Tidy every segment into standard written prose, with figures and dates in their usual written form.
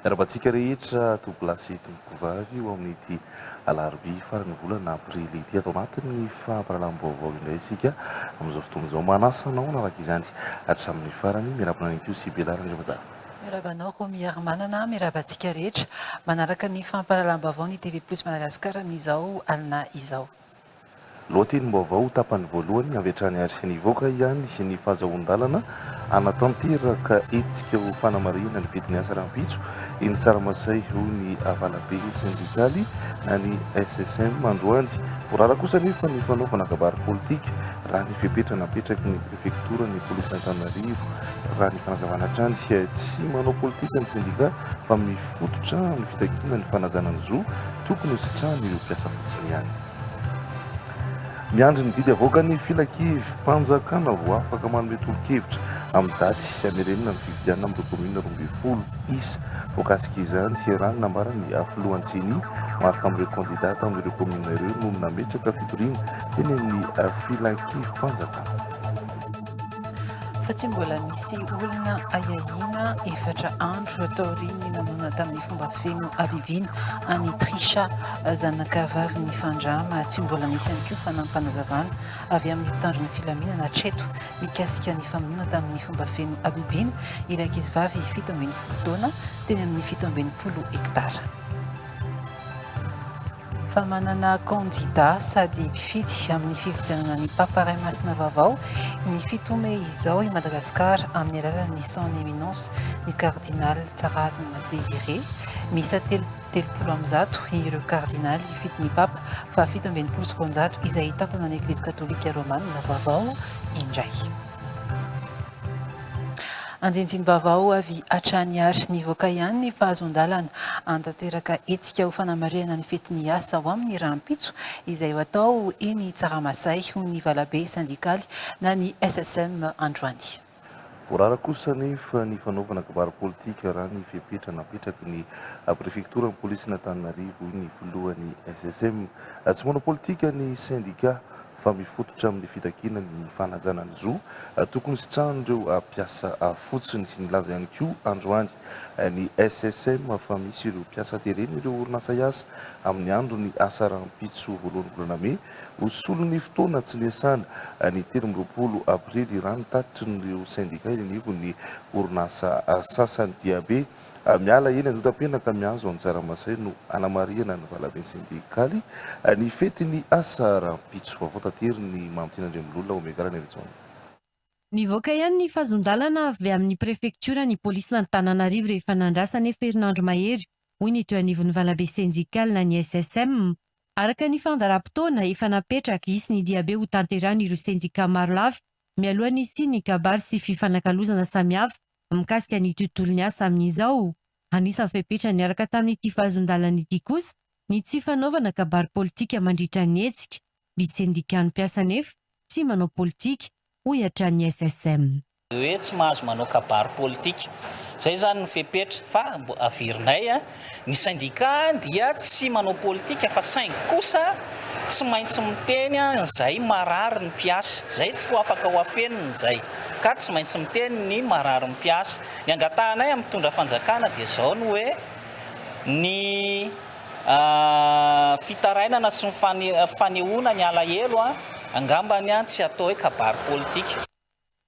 Miarahaba antsika rehetra tompolahy sy tompokovavy ho amin'ity alarobia faran'ny volana aprily ity. Ato anatin'ny fampahalalam-baovao indray isika amin'izao fotoana izao. Manasa anao hanaraka izany hatramin'ny farany. Miarahaba anao ihany koa Sibela Randriamazava. Miarahaba anao Romy Harimanana, miarahaba antsika rehetra manaraka ny fampahalalam-baovao ny TV Plus Madagascar amin'izao alina izao. Lohatenim-baovao tapany voalohany avy hatrany ary nivoaka ihany ny fahazahoan-dalana hanatanteraka hetsika ho fanamarihana ny fetin'ny asa rahampitso eny Tsaramasay hoy ny Avalabe sendikaly na ny SSM androany. Voarara kosa anefa ny fanaovana kabary politika raha ny fepetra napetraky ny prefektoran'ny polisin'Antananarivo. Raha ny fanazavana hatrany, tsy manao politika ny sendika fa mifototra amin'ny fitakiana ny fanajana ny zo tokony ho sitrahan'ireo mpiasa fotsiny ihany. Miandry ny didy avoakan'ny Filankevi-panjakana vao afaka manome tolo-kevitra amin'ny daty hamerenana ny fifidianana amin'ireo kaominina 12 isa. Voakasika izany, raha ny nambaran'ny filohan'ny Ceni, maro tamin'ireo kandida tamin'ireo kaominina ireo no nametraka fitoriana teny amin'ny Filankevi-panjakana. Fa tsy mbola misy olona ahiahiana efatra andro taorian'ny namonoana tamin'ny fomba feno habibiana an'i Trisha, zanaka vavin'i Fandrama. Tsy mbola nisy ihany koa fanampinazavana avy amin'ny mpitandro ny filaminana hatreto mikasika ny famonoana tamin'ny fomba feno habibiana ilay ankizivavy 17 taona teny amin'ny 67 hektara. Fa manana kandida sady mpifidy amin'ny fifidianana ny Papa Ray Masina vaovao ny 7 mey izao i Madagasikara amin'ny alalan'ny Son Eminence ny Kardinaly Tsarahazana Désiré. Miisa 133 ireo kardinaly hifidy ny Papa faha 267 izay hitantana ny Eglizy Katolika Romana vaovao indray. Andindinim-baovao avy hatrany ary nivoaka ihany ny fahazoan-dalana hanatanteraka hetsika ho fanamarihana ny fetin'ny asa ho amin'ny rahampitso izay ho atao eny Tsaramasay hoy ny valabe sendikaly na ny SSM androany. Voarara kosa anefa ny fanaovana kabary politika raha ny fepetra napetraky ny prefektoran'ny polisin'Antananarivo hoy ny filohan'ny SSM. Tsy manao politika ny sendika fa mifototra amin'ny fitakiana ny fanajana ny zo tokony sitrahan'ireo mpiasa fotsiny. Nilaza ihany koa androany ny SSM fa misy ireo mpiasa teren'ireo orinasa hiasa amin'ny andron'ny asa rahampitso voalohan'ny volana mey ho solon'ny fotoana tsy niasana ny 23 aprily raha ny tatitrin'ireo sendika eny anivon'ny orinasa sasany. Diabe Miala eny Andotapenaka mihazo an'i Tsaramasay no hanamarihana ny valabe sendikaly ny fetin'ny asa rahampitso. Vaovao taterin'i Mamitiana Andriamilolona, Omega Ranaivojaona. Nivoaka ihany ny fahazon-dalana avy amin'ny prefektiora ny polisin'Antananarivo rehefa nandrasana efa herinandro mahery, hoy ny teo anivon'ny valabe sendikaly na ny SSM. Araka ny fandaharam-potoana efa napetraka, hisy ny diabe hotanterahin'ireo sendika marolafy mialohan'ny hisian'ny kabary sy fifanakalozana samihafa mikasika ny tontolon'ny asa amin'izao. Anisan'ny fepetra niaraka tamin'ity fahazon-dalana ity kosa ny tsy fanaovana kabary politika mandritra ny hetsika. Ny sendikan'ny mpiasa anefa tsy manao politika, hoy hatrany ny SSM. Hoe tsy mahazo manao kabary politika. Izay izany no fepetra. Fa averinay, ny sendika dia tsy manao politika fa saingy kosa tsy maintsy miteny an'izay marary ny mpiasa. Izay tsy ho afaka ho afenina izay. Ka tsy maintsy miteny ny marary ny mpiasa. Ny angatahanay amin'ny mpitondra fanjakana dia izao ny hoe ny fitarainana sy ny fanehoana ny alahelo angambany tsy atao hoe kabary politika.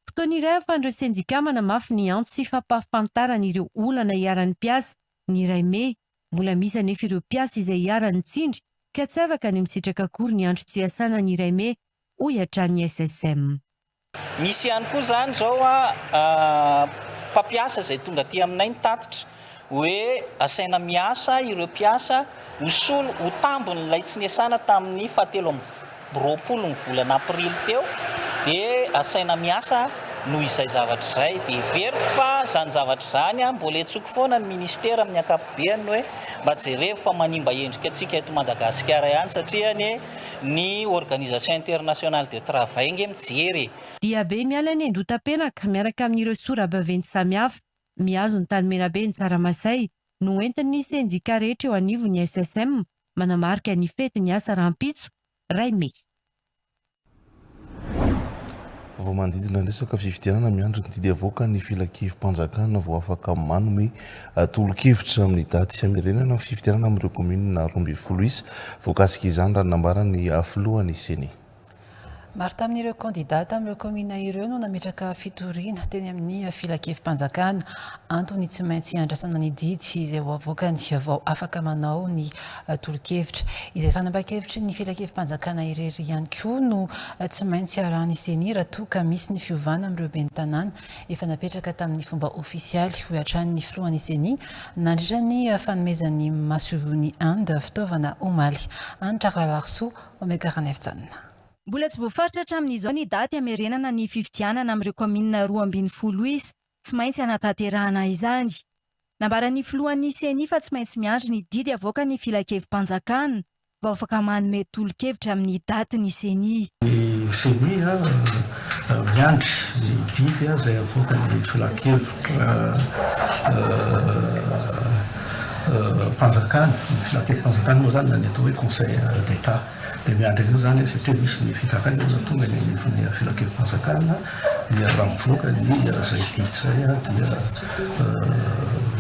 Fotoana iray ahafahan'ireo sendika manamafy ny antso sy fampahafantarana ireo olana iharan'ny mpiasa ny iray mey. Mbola misy anefa ireo mpiasa izay iharan'ny tsindry ka tsy afaka ny misitraka akory ny andro tsy iasana ny iray mey, hoy hatrany ny SSM. Misy ihany koa izany izao mpampiasa izay tonga aty aminay nitatitra hoe asaina miasa ireo mpiasa ho solo ho tambin'ilay tsy niasana tamin'ny fahatelo amby 20 ny volana aprily teo dia asaina miasa noho izay zavatra izay. Dia heveriko fa izany zavatra izany mbola entsoko foana ny ministera amin'ny ankapobeany hoe mba jerevo fa manimba endrika antsika eto Madagasikara ihany satria anie ny Organisation Internationale de Travail nge mijery e. Diabe miala eny Andotapenaka miaraka amin'ireo sora-baventy samihafa mihazo ny Tanimenabe ny Tsaramasay no entin'ny sendika rehetra eo anivon'ny SSM manamarika ny fetin'ny asa rahampitso, iray mey. Vaovao manodidina ny resaka fifidianana, miandry ny didy avoakan'ny filankevi-panjakana vao afaka manome tolo-kevitra amin'ny daty hamerenana ny fifidianana amin'ireo kaominina 12 isa voakasika izany raha ny nambaran'ny filohan'ny Ceni. Maro tamin'ireo kandidà tamin'ireo kaominina ireo no nametraka fitoriana teny amin'ny filankevi-panjakana. Antony tsy maintsy iandrasana ny didy izay ho avoakany vao afaka manao ny tolo-kevitra. Izay fanapahan-kevitry ny filankevi-panjakana irery ihany koa no tsy maintsy arahan'ny Ceni raha toa ka misy ny fiovana amin'ireo ben'ny tanàna efa napetraka tamin'ny fomba ofisialy, hoy hatrany ny filohan'ny Ceni nandritra ny fanomezan'ny masoivohon'i Inde fitaovana omaly. Hanitra Ralalarisoa, Omega Ranaivojaona. Mbola tsy voafaritra hatramin'izao ny daty hamerenana ny fifidianana amin'ireo kaominina 12 isa tsy maintsy hanatanterahana izany. Nambaran'ny filohan'ny Ceni fa tsy maintsy miandry ny didy avoakan'ny filankevi-panjakana vao afaka manome tolo-kevitra amin'ny daty ny Ceni. Ny Ceni miandry ny didy izay avoakan'ny filankevi-panjakana, ny filankevi-panjakana moa izany na ny atao hoe Conseil d'Etat. Dia miandry an'io izany satria misy ny fitarainana tonga eny anivon'ny filankevi-panjakana dia raha mivoaka ny izay didy izay dia ho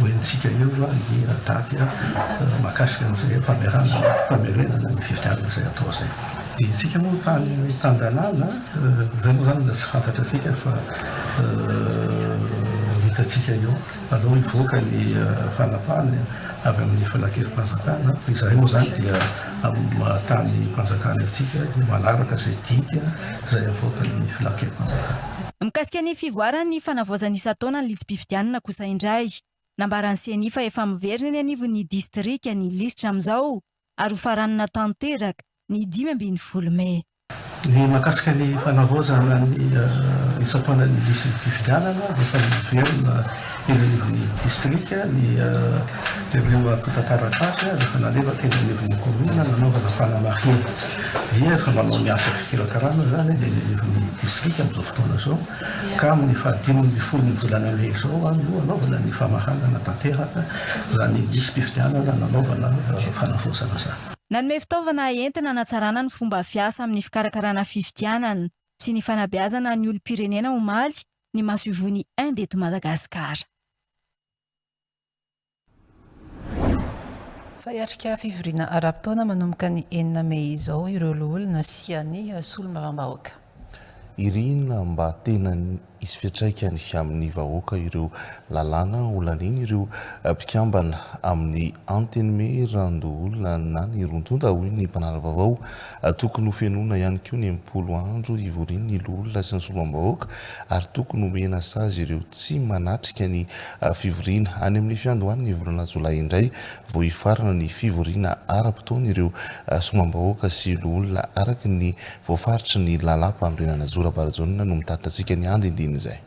henontsika eo ny daty mahakasika an'izay famerenana ny fifidianana izay atao izay. Dia isika moa tany tan-dalàna, izay moa izany tsy fantatra antsika fa ho hitantsika eo. Aleo hivoaka ny fanapahana avy amin'ny filankevi-panjakana. Izahay moa izany dia amin'ny maha tany mpanjakana antsika dia manaraka izay didy izay avoakan'ny filankevi-panjakana. Mikasika ny fivoaran'ny fanavaozana isan-taona ny lisi-pifidianana kosa indray, nambaran'ny Ceni fa efa miverina eny anivon'ny distrika ny lisitra amin'izao ary hofaranana tanteraka ny 15 mey. Ny mahakasika ny fanavaozana ny isan-taona ny lisi-pifidianana dia efa miverina eny anivon'ny distrika ny ireo antontan-taratasy rehefa nalefa teny anivon'ny kaominina nanaovana fanamarihana. Dia efa manao ny asa fikirakarana izany ny eny anivon'ny distrika amin'izao fotoana izao ka amin'ny fahadimy ambin'ny folon'ny volana mey izao no hanaovana ny famaranana tanteraka izany lisi-pifidianana nanaovana fanavaozana izany. Nanome fitaovana entina hanatsarana ny fomba fiasa amin'ny fikarakarana fifidianana sy ny fanabeazana ny olom-pirenena omaly ny masoivohon'i Inde eto Madagasikara. Fa hiatrika fivoriana ara-potoana manomboka ny enina mey izao ireo loholona sy ny solombavambahoaka. Irina mba tena hisy fiantraikany amin'ny vahoaka ireo lalàna holanian'ireo mpikambana amin'ny Antenimierandoholona na ny roa tonta, hoy ny mpanara-baovao. Tokony hofenoina ihany koa ny 60 andro hivorian'ny loholona sy ny solombavambahoaka ary tokony homena sazy ireo tsy manatrika ny fivoriana. Any amin'ny fiandohan'ny volana jolay indray vao hifarana ny fivoriana ara-potoan'ireo solombavambahoaka sy loholona araka ny voafaritry ny lalàmpanorenana. Zo Rabarijaona no mitatitra antsika ny andindinin'izay.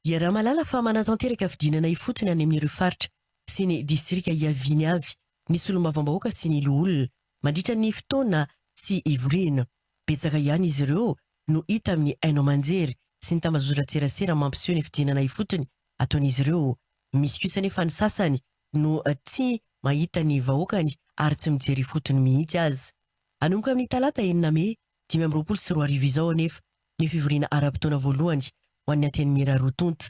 Iaraha-mahalala fa manatanteraka fidinana ifotony any amin'ireo faritra sy ny distrika hiaviany avy ny solombavambahoaka sy ny loholona mandritra ny fotoana tsy ivoriana. Betsaka ihany izy ireo no hita amin'ny haino aman-jery sy ny tambazotran-tserasera mampiseho ny fidinana ifotony ataon'izy ireo. Misy kosa anefa ny sasany no tsy mahita ny vahoakany ary tsy mijery ifotony mihitsy aza. Hanomboka amin'ny talata enina mey 2025 izao anefa ny fivoriana ara-potoana voalohany ho an'ny Antenimiera roa tonta.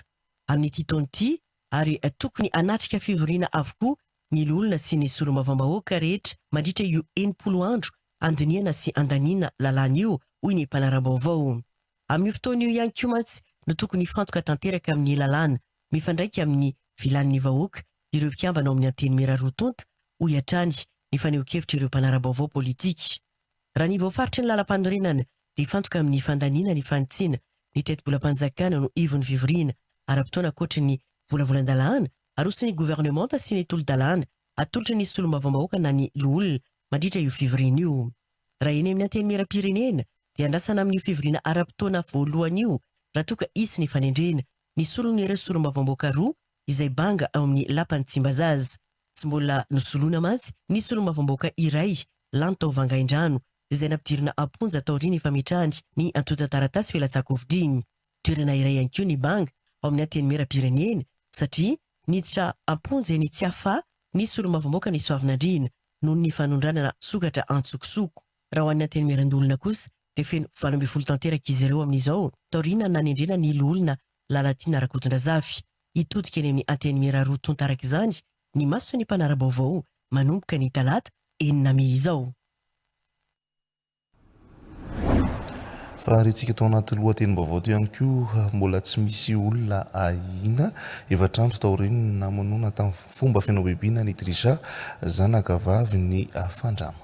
Amin'ity taona ity ary tokony hanatrika fivoriana avokoa ny loholona sy ny solombavambahoaka rehetra mandritra io 60 andro handinihana sy handaniana lalàna io, hoy ny mpanara-baovao. Amin'io fotoana io ihany koa mantsy no tokony hifantoka tanteraka amin'ny lalàna mifandraika amin'ny vilanin'ny vahoaka ireo mpikambana ao amin'ny Antenimiera roa tonta, hoy hatrany ny fanehoan-kevitr'ireo mpanara-baovao politika. Raha ny voafaritry ny lalampanorenana dia hifantoka amin'ny fandaniana ny fanitsiana ny tetibolam-panjakana no ivon'ny fivoriana ara-potoana ankoatry ny volavolan-dalàna aroson'ny governemanta sy ny tolo-dalàna atolotry ny solombavambahoaka na ny loholona mandritra io fivoriana io. Raha eny amin'ny Antenimierampirenena dia andrasana amin'io fivoriana ara-potoana voalohany io raha toa ka hisy ny fanendrena ny solon'ireo solombavambahoaka roa izay banga ao amin'ny lapan'i Tsimbazaza. Tsy mbola nosoloina mantsy ny solombavambahoaka iray lany tao Vangaindrano izay nampidirina am-ponja taorian'ny fametrahany ny antontan-taratasy filatsahan-kofidiny. Toerana iray ihany koa ny banga ao amin'ny Antenimierampirenena satria niditra am-ponja eny Tsiafahy ny solombavambahoaka ny Soavinandriana noho ny fanondranana sokatra an-tsokosoko. Raha ho an'ny Antenimierandoholona kosa dia feno 18 tanteraka izy ireo amin'izao, taoriana nanendrena ny loholona Lalatiana Rakotondrazafy. Hitodika eny amin'ny Antenimiera roa tonta araka izany ny mason'ny mpanara-baovao manomboka ny talata enina mey izao. Fa rentsika tao anaty lohatenim-baovao teo ihany koa, mbola tsy misy olona ahiana efatra andro taorian'ny namonoana tamin'ny fomba feno habibiana an'i Trisha, zanaka vavin'i Fandrama.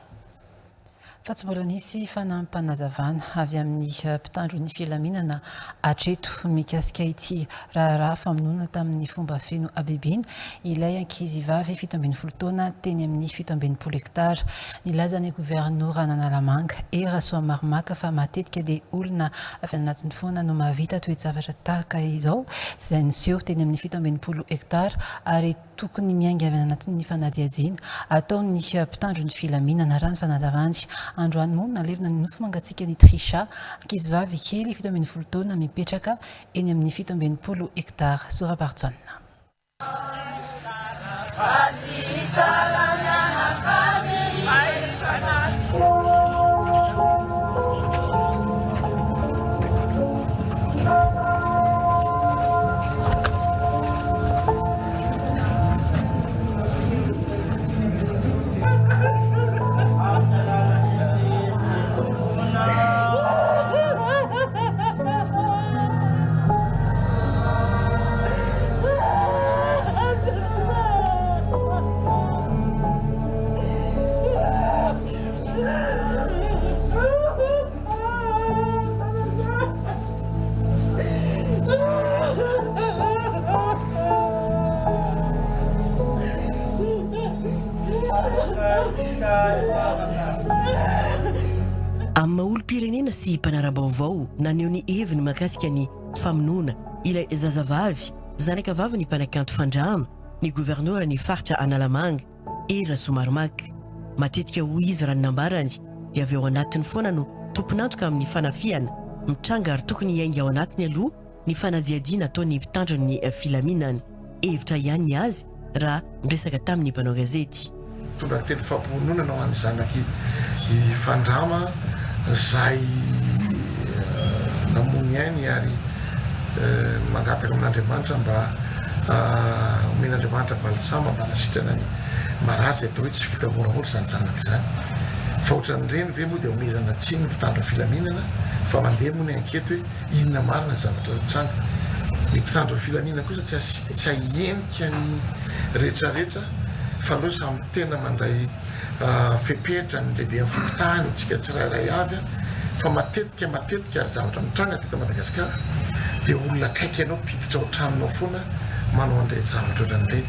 Fa tsy mbola nisy fanampim-panazavana avy amin'ny mpitandro ny filaminana hatreto mikasika ity raharaha famonoana tamin'ny fomba feno habibiana ilay ankizivavy 17 taona teny amin'ny 67 hektara. Nilaza ny governoran'Analamanga, Hery Rasoamaromaka fa matetika dia olona avy any anatiny foana no mahavita toe-javatra tahaka izao izay niseho teny amin'ny 67 hektara ary tokony miainga avy any anatin'ny fanadihadiana ataon'ny mpitandro ny filaminana, raha ny fanazavany. Androany moa, nalevina ny nofo mangatsiakan'i Trisha, ankizivavy kely 17 taona mipetraka eny amin'ny 67 hektara. Sora-Barijaona. Amin'ny maha olom-pirenena sy mpanara-baovao, naneho ny heviny mahakasika ny famonoana ilay zazavavy, zanaka vavin'ny mpanakanto Fandrama, ny governoran'ny faritra Analamanga, Hery Rasoamaromaka. Matetika hoy izy raha ny nambarany dia avy ao anatiny foana no tompon'antoka amin'ny fanafihana mitranga ary tokony hiainga ao anatiny aloha ny fanadihadiana ataon'ny mpitandro ny filaminana. Hevitra ihany ny azy raha niresaka tamin'ny mpanao gazety. Mitondra teny fampiononana ho an'ny zanak'i Fandrama izay namoy ny ainy ary mangataka amin'Andriamanitra mba omen'Andriamanitra balsama mba hanasitrana ny marary izay atao hoe tsy vita moramora izany zanaka izany. Fa ohatran'ireny ve moa dia omezana tsiny ny mpitandro ny filaminana fa mandeha moa ny enquete hoe inona marina ny zavatra nitranga. Ny mpitandro ny filaminana kosa tsy tsy ahenika ny rehetrarehetra fa aleo samy tena mandray fepetra ny lehiben'ny fokontany, isika tsirairay avy fa matetika matetika ary zavatra mitranga teto Madagasikara dia olona akaiky anao mpiditra ao an-tranonao foana manao an'ireny zavatra ohatran'ireny.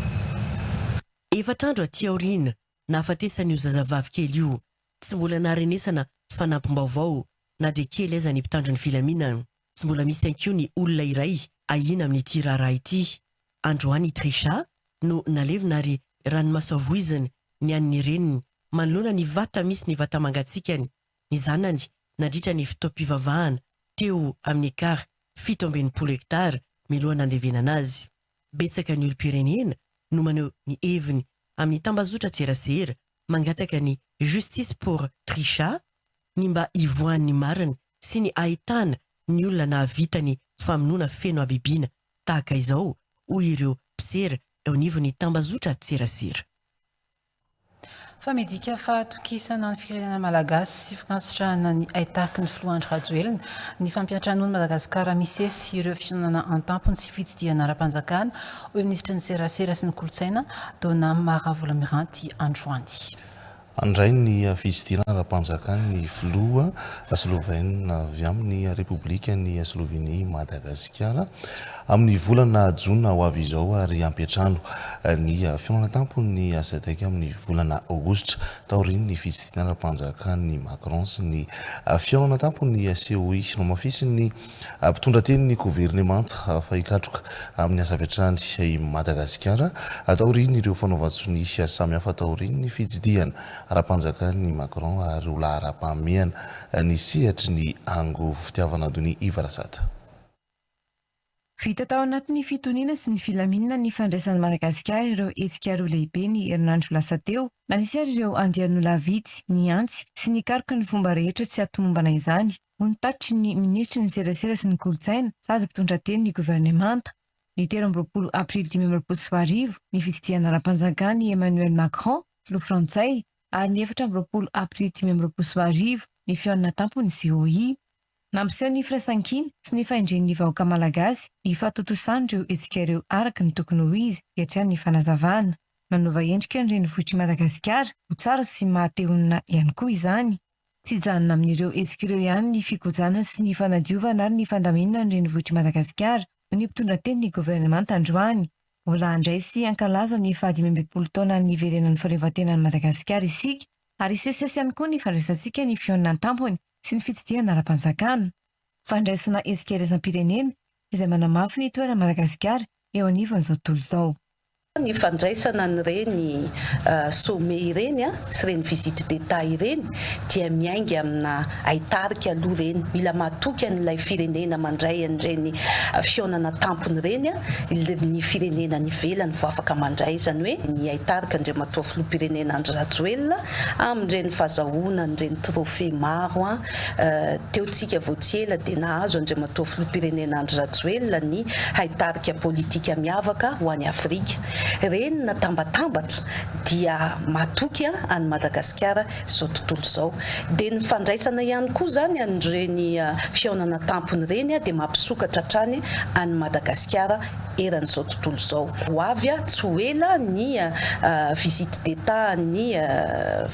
Efatra andro aty aoriana nahafatesan'io zazavavy kely io, tsy mbola naharenesana fanampim-baovao na dia kely aza ny mpitandro ny filaminana. Tsy mbola misy ihany koa ny olona iray ahiana amin'ity raharaha ity. Androany i Trisha no nalevina ary ranomaso avoiziny ny an'ny reniny manoloana ny vata misy ny vata-mangatsiakany ny zanany nandritra ny fotoam-pivavahana teo amin'ny ekara 67 hektara mialoha nandevenana azy. Betsaka ny olom-pirenena no maneho ny heviny amin'ny tambazotran-tserasera mangataka ny Justice pour Trisha, ny mba hivoahan'ny marina sy ny ahitana ny olona nahavita ny famonoana feno habibiana tahaka izao, hoy ireo mpisera eo anivon'ny tambazotran-tserasera. Fa midika fahatokisana ny firenena malagasy sy fankasitrahana ny haitariky ny filoha Andry Rajoelina ny fampiantranoan'i Madagasikara misesy ireo fihaonana an-tampony sy fitsidihana ara-panjakana, hoy minisitry ny serasera sy ny kolontsaina, Donna Mara Volamiranty androany. Handray ny fitsidihana ara-panjakan'ny filoha Slovène avy amin'ny Repoblikan'i Slovenie i Madagasikara amin'ny volana jona ho avy izao ary hampiantrano ny fihaonana tampon'ny Sadec amin'ny volana aogositra taorian'ny fitsidihana ara-panjakan'i Macron sy ny fihaonana tampon'ny COI. Nohamafisin'ny mpitondra tenin'ny governemanta fa hikatroka amin'ny asa avy hatrany i Madagasikara taorian'ireo fanaovan-tsonia samihafa taorian'ny fitsidihana ara-panjakan'i Macron ary ho laharam-pahamehana ny sehatry ny angovo. Fitiavana Donia Yves Rasata. Vita tao anatin'ny fitoniana sy ny filaminana ny fandraisan'i Madagasikara ireo hetsika roa lehibe ny herinandro lasa teo. Na nisy ary ireo andian'olona vitsy nihantsy sy nikaroka ny fomba rehetra tsy hahatomombana izany. hoy ny tatitry ny minisitry ny serasera sy ny kolontsaina sady mpitondra tenin'ny governemanta. Ny 23 aprily 2025 ny fitsidihana ara-panjakan'i Emmanuel Macron, filoha frantsay, ary ny 24 aprily 2025 ny fihaonana tampon'ny COI. Nampiseho ny firaisankina sy ny fahendren'ny vahoaka malagasy ny fahatontosan'ireo hetsika ireo araka ny tokony ho izy, hoy hatrany ny fanazavana. Nanova endrika ny renivohitr'i Madagasikara ho tsara sy maha te honina ihany koa izany. Tsy hijanona amin'ireo hetsika ireo ihany ny fikojana sy ny fanadiovana ary ny fandaminana ny renivohitr'i Madagasikara, hoy ny mpitondra tenin'ny governemanta androany. Mbola handray sy hankalaza ny fahadimy ambin'ny taona niverenan'ny fahaleovantenan'i Madagasikara isika, ary hisesisesy ihany koa ny fandraisantsika ny fihaonana an-tampony sy ny fitsidihana ara-panjakana. Fandraisana hetsika iraisam-pirenena izay manamafy ny toeran'i Madagasikara eo anivon'izao tontolo izao. Ny fandraisana an'ireny sommet ireny sy ireny visite d'Etat ireny dia miainga amina haitarika aloha ireny. Mila matoky an'ilay firenena mandray an'ireny fihaonana tampony ireny ny firenena any ivelany vao afaka mandray. Izany hoe ny haitarika Andriamatoa Filoham-pirenena Andry Rajoelina amin'ireny fazahoana an'ireny trophée maro Teo tsika vao tsy ela dia nahazo Andriamatoa Filoham-pirenena Andry Rajoelina ny haitarika politika miavaka ho an'i Afrika. Ireny natambatambatra dia matoky an'i Madagasikara izao tontolo izao. Dia ny fandraisana ihany koa izany an'ireny fihaonana tampony ireny dia mampisokatra hatrany an'i Madagasikara eran'izao tontolo izao. Ho avy tsy ho ela ny visite d'Etat an'ny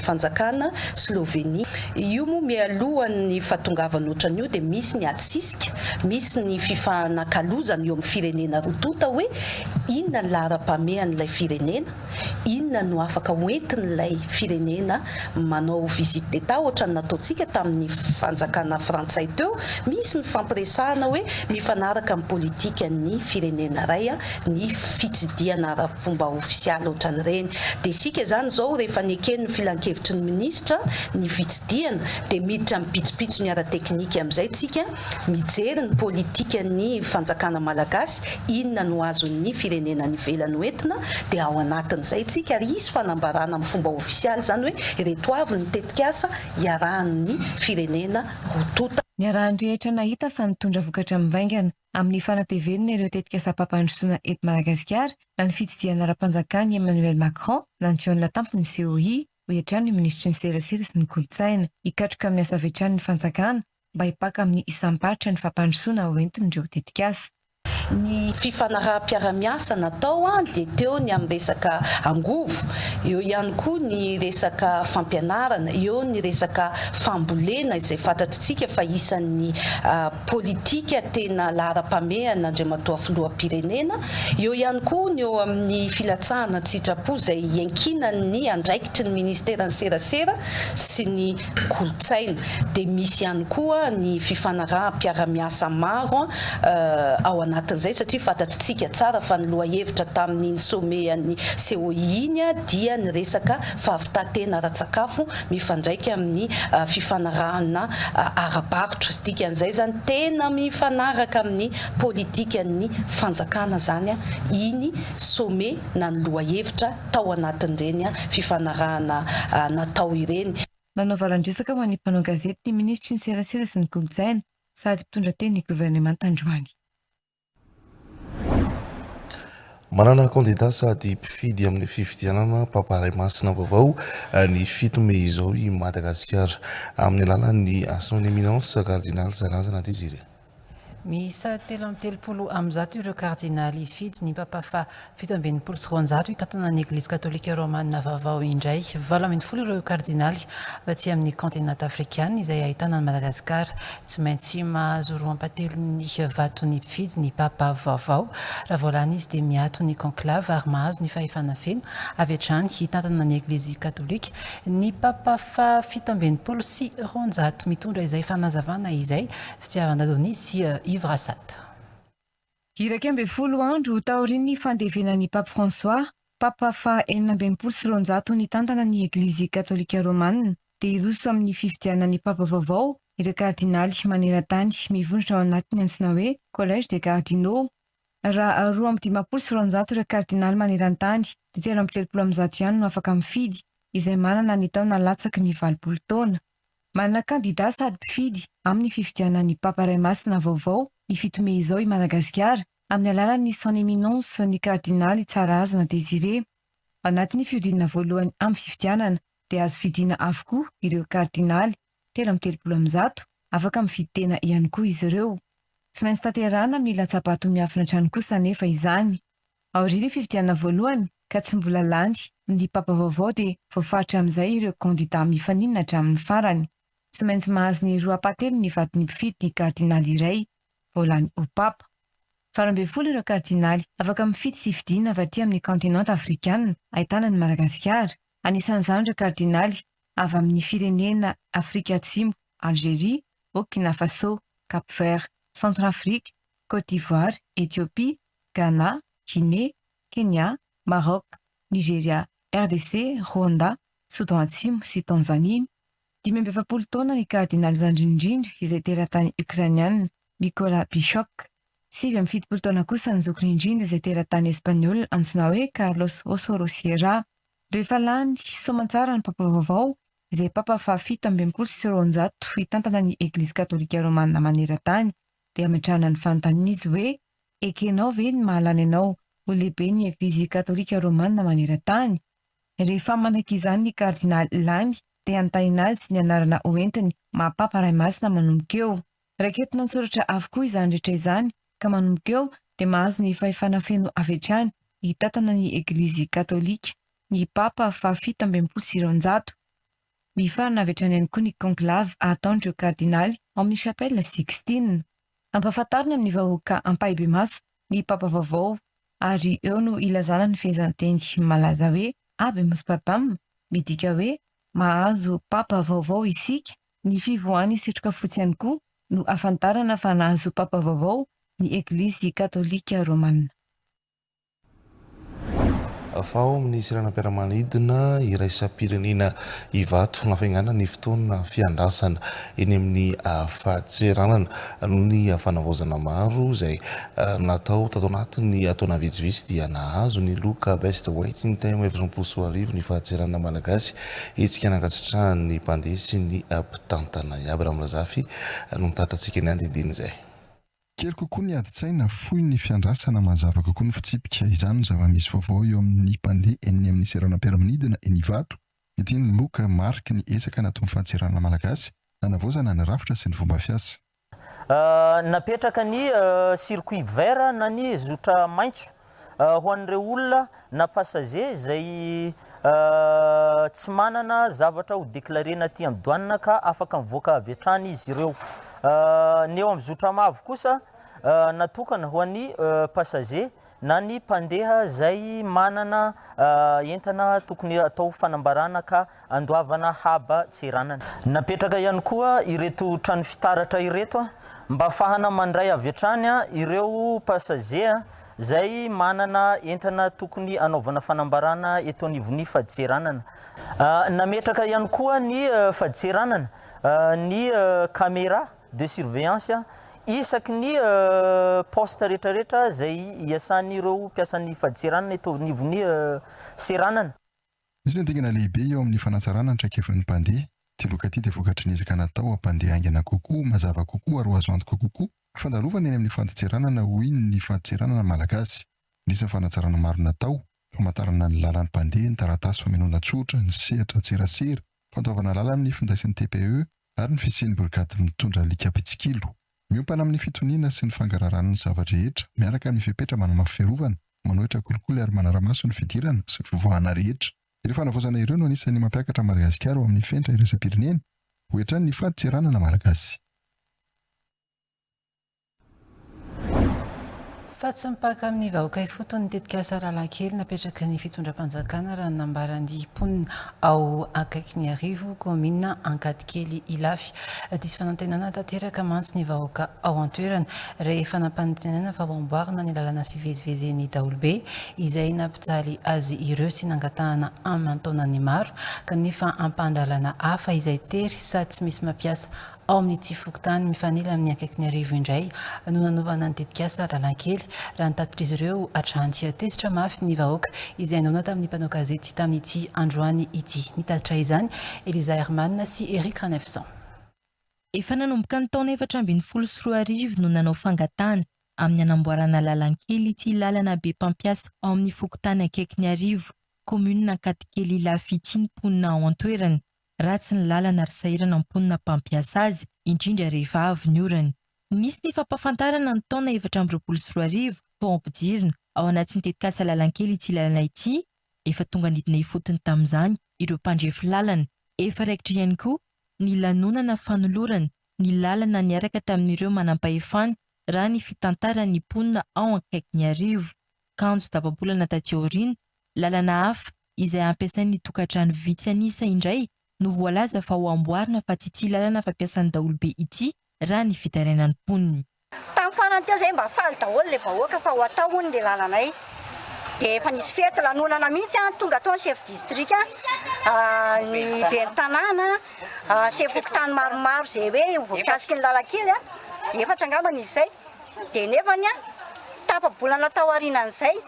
fanjakana Slovenie. Io moa mialohan'ny fahatongavana ohatran'io dia misy ny ady sisika, misy ny fifanakalozana eo amin'ny firenena roa tonta hoe inona ny laharam-pahamehan'ilay firenena, inona no afaka hoentin'ilay firenena manao visite d'Etat ohatran'ny nataontsika tamin'ny fanjakana frantsay teo, misy ny fampiresahana hoe mifanaraka amin'ny politikan'ny firenena iray ny fitsidihana ara fomba ofisialy ohatran'ireny. Dia isika izany izao rehefa neken'ny filankevitry ny minisitra ny fitsidihana dia miditra amin'ny pitsopitsony ara-teknika amin'izay tsika mijery ny politikan'ny fanjakana malagasy inona no azon'ny firenena any ivelany hoentina dia ao anatin'izay tsika ary hisy fanambarana amin'ny fomba ofisialy izany hoe ireto avy ny tetikasa iarahan'ny firenena roa tonta. Niarahan'ny rehetra nahita fa nitondra vokatra mivaingana amin'ny fanatevenana ireo tetikasam-pampandrosoana eto Madagasikara na ny fitsidihana ara-panjakan'i Emmanuel Macron na ny fihaonana tampon'ny COI, hoy hatrany ny minisitry ny Serasera sy ny Kolontsaina. Hikatroka amin'ny asa avy hatrany ny fanjakana mba hipaka amin'ny isam-paritra ny fampandrosoana hoentin'ireo tetikasa. Ny fifanaraham-piarahamiasa natao dia teo ny amin'ny resaka angovo, eo ihany koa ny resaka fampianarana, eo ny resaka fambolena izay fantatritsika fa isan'ny politika tena laharam-pahamehana Andriamatoa Filoham-pirenena, eo ihany koa ny eo amin'ny filatsahana an-tsitrapo izay iankinan'ny andraikitry ny Ministeran'ny Serasera sy ny Kolontsaina. Dia misy ihany koa ny fifanaraham-piarahamiasa maro ao anatin'izay satria fantatritsika tsara fa ny lohahevitra tamin'iny sommet an'ny COI iny dia ny resaka fahavitantena ara-tsakafo mifandraika amin'ny fifanarahana ara-barotra. Dikan'izay izany tena mifanaraka amin'ny politikan'ny fanjakana izany iny sommet na ny lohahevitra tao anatin'ireny fifanarahana natao ireny. Nanao valan-dresaka ho an'ny mpanao gazety ny minisitry ny serasera sy ny kolontsaina sady mpitondra tenin'ny governemanta androany. Manana kandida sady mpifidy amin'ny fifidianana Papa Ray Masina vaovao ny 7 mey izao i Madagasikara amin'ny alalan'ny Son Eminence Kardinaly Zarazana Désiré. Miisa 133 ireo kardinaly hifidy ny Papa faha 267 hitantana ny Eglizy Katolika Romana vaovao indray. 18 ireo kardinaly avy aty amin'ny kaontinanta afrikana izay ahitana an'i Madagasikara. Tsy maintsy mahazo roa ampahatelon'ny vaton'ny mpifidy ny Papa vaovao. Raha vao lany izy dia miato ny conclave ary mahazo ny fahefana feno avy hatrany hitantana ny Eglizy Katolika ny Papa faha 267. Mitondra izay fanazavana izay Fitiavana Adonis sy Yves Rassat. 11 andro taorian'ny fandevenan'ny Pape François, Papa faha 266 nitantana ny Eglizy Katolika Romana, dia hiroso amin'ny fifidianana ny Papa vaovao ireo kardinaly maneran-tany mivondrona ao anatin'ny antsoina hoe Collège des Cardinaux. Raha 252 ireo kardinaly maneran-tany dia 133 ihany no afaka mifidy, izay manana ny taona latsaky ny 80 taona. Manana kandidà sady mpifidy amin'ny fifidianana ny Papa Ray Masina vaovao ny 7 mey izao i Madagasikara amin'ny alalan'ny Son Eminence ny Kardinaly Tsarahazina Désiré. Ao anatin'ny fihodinana voalohany amin'ny fifidianana dia azo fidiana avokoa ireo kardinaly 133, afaka mifidy tena ihany koa izy ireo. Tsy maintsy tanterahana amin'ny latsa-bato miafina hatrany kosa anefa izany. Aorian'ny fifidianana voalohany ka tsy mbola lany ny Papa vaovao dia voafaritra amin'izay ireo kandidà mifaninana hatramin'ny farany. Tsy maintsy mahazo ny roa ampahatelon'ny vaton'ny mpifidy ny kardinaly iray vao lany ho Papa. 18 ireo kardinaly afaka mifidy sy fidiana avy aty amin'ny kaontinanta afrikanina ahitana an'i Madagasikara. Anisan'izany ireo kardinaly avy amin'ny firenena Afrika Atsimo, Algerie, Burkina Faso, Cap Vert, Centrafrique, Côte d'Ivoire, Ethiopie, Ghana, Guinée, Kenya, Maroc, Nigeria, RDC, Rwanda, Soudan Atsimo sy Tanzania. 45 taona ny kardinaly zandriny indrindra izay teratany Ukrainiana, Mykola Bychok. 79 taona kosa ny zokiny indrindra izay teratany Espaniola antsoina hoe Carlos Osoro Sierra. Rehefa lany soamantsara ny Papa vaovao, izay Papa faha 267 hitantana ny Eglizy Katolika Romana maneran-tany, dia ametrahana ny fanontaniana izy hoe, Ekenao ve ny mahalany anao ho lehiben'ny Eglizy Katolika Romana maneran-tany? Rehefa manaiky izany ny kardinaly lany dia anontaniana azy ny anarana hoentiny maha Papa Ray Masina manomboka eo. Raiketina an-tsoratra avokoa izany rehetra izany ka manomboka eo dia mahazo ny fahefana feno avy hatrany hitantana ny Eglizy Katolika ny Papa faha 267. Mifarana avy hatrany ihany koa ny conclave ataon'ireo kardinaly ao amin'ny Chapelle Sixtine. Ampahafantarina amin'ny vahoaka ampahibemaso ny Papa vaovao ary eo no ilazana ny fehezanteny malaza hoe Habemus Papam, midika hoe mahazo Papa vaovao isika. Ny fivoahan'ny setroka fotsy ihany koa no ahafantarana fa nahazo Papa vaovao ny Eglizy Katolika Romana. Fa ao amin'ny seranam-piaramanidina iraisam-pirenena Ivato, nafaingana ny fotoana fiandrasana eny amin'ny fadintseranana noho ny fanavaozana maro izay natao tato anatin'ny taona vitsivitsy dia nahazo ny loka Best Waiting Time 2024 ny fadintseranana malagasy, hetsika nankasitrahan'ny mpandeha sy ny mpitantana. I Abraham Razafy no nitatitra antsika ny andinindiny izay. Kely kokoa ny adin-tsaina, fohy ny fiandrasana, mazava kokoa ny fitsipika. Izany no zava-misy vaovao eo amin'ny mpandeha eny amin'ny seranam-piaramanidina eny Ivato. Ity ny loka mariky ny ezaka nataon'ny fadintseranana malagasy nanavaozana ny rafitra sy ny fomba fiasa. Napetraka ny circuit vert na ny zotra maitso ho an'ireo olona na passager izay tsy manana zavatra ho déclarer-na aty amin'ny douane ka afaka mivoaka avy hatrany izy ireo. Ny eo amin'ny zotra mavo kosa natokana ho an'ny passager na ny mpandeha izay manana entana tokony atao fanambarana ka andoavana haba tseranana. Napetraka ihany koa ireto trano fitaratra ireto mba afahana mandray avy hatrany ireo passager izay manana entana tokony anaovana fanambarana eto anivon'ny fadintseranana. Nametraka ihany koa ny fadintseranana ny camera de surveillance isaky ny poste rehetrarehetra izay iasan'ireo mpiasan'ny fadintseranana eto anivon'ny seranana. Misy ny dingana lehibe eo amin'ny fanatsarana ny traikefan'ny mpandeha. Ity loka ity dia vokatry ny ezaka natao hampandeha haingana kokoa, mazava kokoa ary ho azo antoka kokoa ny fandalovana eny amin'ny fadintseranana hoy ny fadintseranana malagasy. Nisy ny fanatsarana maro natao, famantarana ny lalan'ny mpandeha, ny taratasy famenoana tsotra, ny sehatra an-tserasera, fandoavana lalana amin'ny finday sy ny TPE ary ny fisian'ny brigady mitondra alika mpitsikilo. Miompana amin'ny fitoniana sy ny fangaraharahan'ny zava-drehetra, miaraka amin'ny fepetra manamafy fiarovana, manohitra kolikoly ary manara-maso ny fidirana sy fivoahana rehetra. Ireo fanavaozana ireo no anisan'ny mampiakatra an'i Madagasikara ho amin'ny fenitra iraisam-pirenena, hoy hatrany ny fadintseranana malagasy. Fa tsy mipaka amin'ny vahoaka ifotony ny tetikasa Ralakely napetraky ny fitondram-panjakana raha ny nambaran'ny mponina ao Akaikin'Iarivo, kaominina Ankadikely Ilafy. Diso fanantenana tanteraka mantsy ny vahoaka ao an-toerana rehefa nampanantenaina fa ho amboarina ny lalana fivezivezen'ny daholobe izay nampijaly azy ireo sy nangatahana aman-taonany maro kanefa ampahan-dalana hafa izay tery sady tsy misy mampiasa ao amin'ity fokontany mifanila amin'ny Akaikin'Iarivo indray no nanaovana ny tetikasa Lalankely, raha ny tatitr'izy ireo hatrany. Tezitra mafy ny vahoaka izay naona tamin'ny mpanao gazety tamin'ity androany ity. Nitatitra izany Eliza Herman sy Eric Ranaivoson. Efa nanomboka ny taona 2014 no nanao fangatahana amin'ny hanamboarana lalan-kely ity lalana be mpampiasa ao amin'ny fokontany Akaikin'Iarivo, kaominina Ankadikely Ilafy ity ny mponina ao an-toerana. Ratsy ny lalana ary sahirana ny mponina mpampiasa azy, indrindra rehefa avy ny orana. Nisy ny fampahafantarana ny taona 2024 fa ho ampidirina ao anatin'ny tetikasa lalan-kely ity lalana ity, efa tonga nidina ifotony tamin'izany ireo mpandrefy lalana. Efa raikitra ihany koa ny lanonana fanolorana ny lalana niaraka tamin'ireo manampahefana raha ny fitantaran'ny mponina ao Ankaikin'iarivo. Kanjo tapa-bolana taty aoriana, lalana hafa izay ampiasain'ny tokantrano vitsy an'isa indray no voalaza fa ho amboarina fa tsy ity lalana fampiasan'ny daholobe ity raha ny fitarainan'ny mponina. Tamin'ny farany teo zay mba faly daholo le vahoaka fa ho atao hono le lalanay. Dia efa nisy fety lanonana mihitsy an, tonga tao ny chef district, ny ben'ny tanàna, chef fokontany maromaro izay hoe ho voakasiky ny lalan-kely an, efatra angambany izy izay. Dia nefany an, tapa-bolana tao aorianan'izay,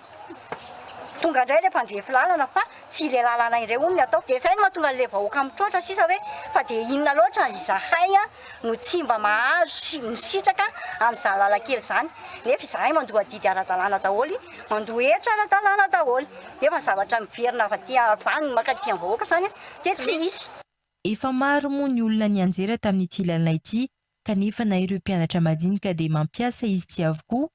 tonga indray ilay mpandrefy lalana fa tsy ilay lalana indray hono ny atao. Dia izay no mahatonga an'ilay vahoaka mitroatra sisa hoe fa dia inona loatra izahay an, no tsy mba mahazo sy misitraka amin'izany lalan-kely izany, nefa izahay mandoa adidy ara-dalàna daholo, mandoa hetra ara-dalàna daholo, nefa ny zavatra miverina avy aty avy any mankaty amin'ny vahoaka izany dia tsy misy. Efa maro moa ny olona nianjera tamin'ity lalana ity kanefa na ireo mpianatra madinika dia mampiasa izy ity avokoa,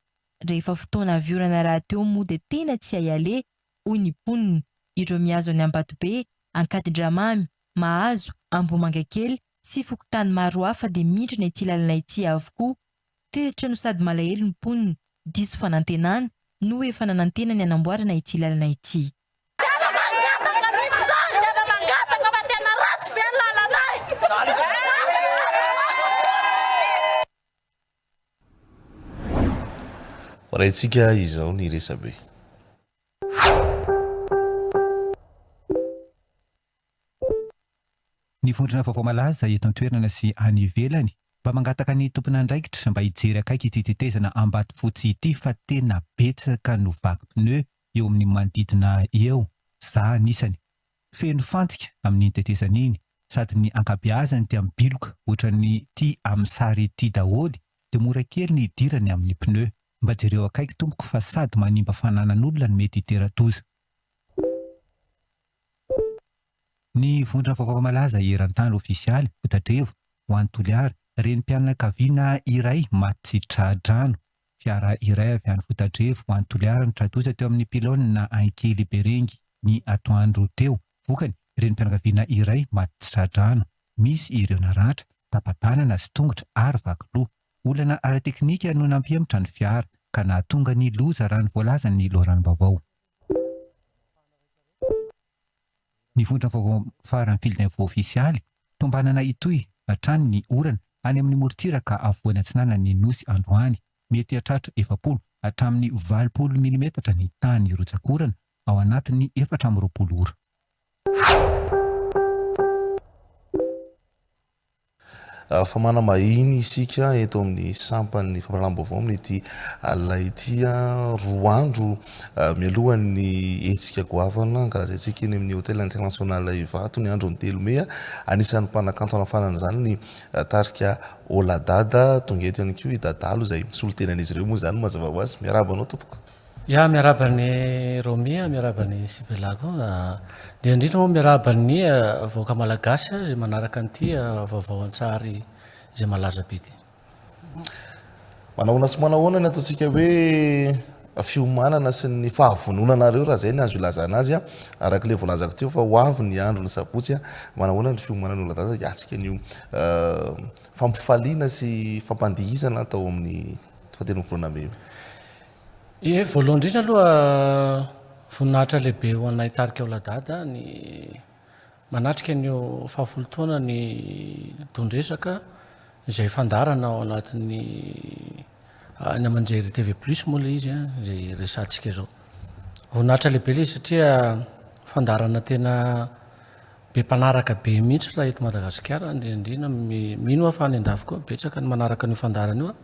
rehefa fotoana avy orana rahateo moa dia tena tsy hay aleha hoy ny mponina, ireo mihazo an'i Ambatobe, Ankadindramamy, Mahazo, Ambohimangakely sy fokontany maro hafa dia mindrina ity lalana ity avokoa. Tezitra no sady malahelo ny mponina, diso fanantenana, noho efa nanantena ny hanamboarana ity lalana ity. Tena mangataka mihitsy za, tena mangataka fa tena ratsy be ny lalanay. Horaintsika izao ny resabe. Ny vondrona vaovao malaza eto an-toerana sy any ivelany mba mangataka ny tompon'andraikitra mba hijery akaiky ity tetezana Ambatofotsy ity fa tena betsaka no vaky pneu eo amin'ny manodidina eo, za anisany. Feno fantsika amin'iny tetezana iny sady ny ankabeazany dia mibiloka ohatran'ny ty amin'ny sary ity daholo dia mora kely ny hidirany amin'ny pneu. Mba jereo akaiky tompoko fa sady manimba fananan'olona no mety hitera-doza. Ny vondrona vaovao malaza eran-tany ofisialy, Fotadrevo, ho an'i Toliara, renim-pianakaviana iray maty tsy tra-drano. Fiara iray avy any Fotadrevo ho any Toliara no tra-doza teo amin'ny pylône Ankely Berengy ny atoandro teo. Vokany, renim-pianakaviana iray maty tsy tra-drano. Misy ireo naratra, tapa-tanana sy tongotra ary vaky loha. Olana ara-teknika no nampihemotra ny fiara ka nahatonga ny loza raha ny voalazan'ny loharanom-baovao. Ny vondrona vaovao farany Field Info Ofisialy, tombanana hitohy hatrany ny orana any amin'ny morontsiraka afovoany atsinanan'ny Nosy androany. Mety hahatratra 40 hatramin'ny 80 milimetatra ny tahan'ny rotsak'orana ao anatin'ny 24 ora. Fa manam-bahiny isika eto amin'ny sampan'ny fampahalalam-baovao amin'ity alina ity, roa andro mialohan'ny hetsika goavana ankalazaintsika eny amin'ny Hotel International Ivato ny andron'ny telo mey. Anisan'ny mpanakanto hanafanana izany ny tarika Oladada. Tonga eto ihany koa i Dadalo izay misolo tena an'izy ireo moa izany mazava ho azy. Miarahaba anao tompoko. Ya, miarahaba an'i Romy a, miarahaba an'i Sibella koa. Dia indrindra moa miarahaba ny vahoaka malagasy izay manaraka an'ity vaovao an-tsary izay malaza be ity. Manahoana sy manahoana ny ataontsika hoe fiomanana sy ny fahavononanareo raha izay ny azo ilazana azy, araka ilay voalazako teo fa ho avy ny andron'ny sabotsy, manahoana ny fiomanana Oladada hiatrika an'io fampifaliana sy fampandihizana atao amin'ny fahatelo volana mey io? Ie, voalohany indrindra aloha voninahitra lehibe ho anay tarika Oladada ny manatrika an'io fahafolo taona ny Don-dresaka izay fandaharana ao anatin'ny haino aman-jery TV Plus moa ilay izy izay resahantsika izao. Voninahitra lehibe ilay izy satria fandaharana tena be mpanaraka be mihitsy raha eto Madagasikara, indrindra indrindra mino aho fa any an-dafy koa betsaka ny manaraka an'io fandaharana io.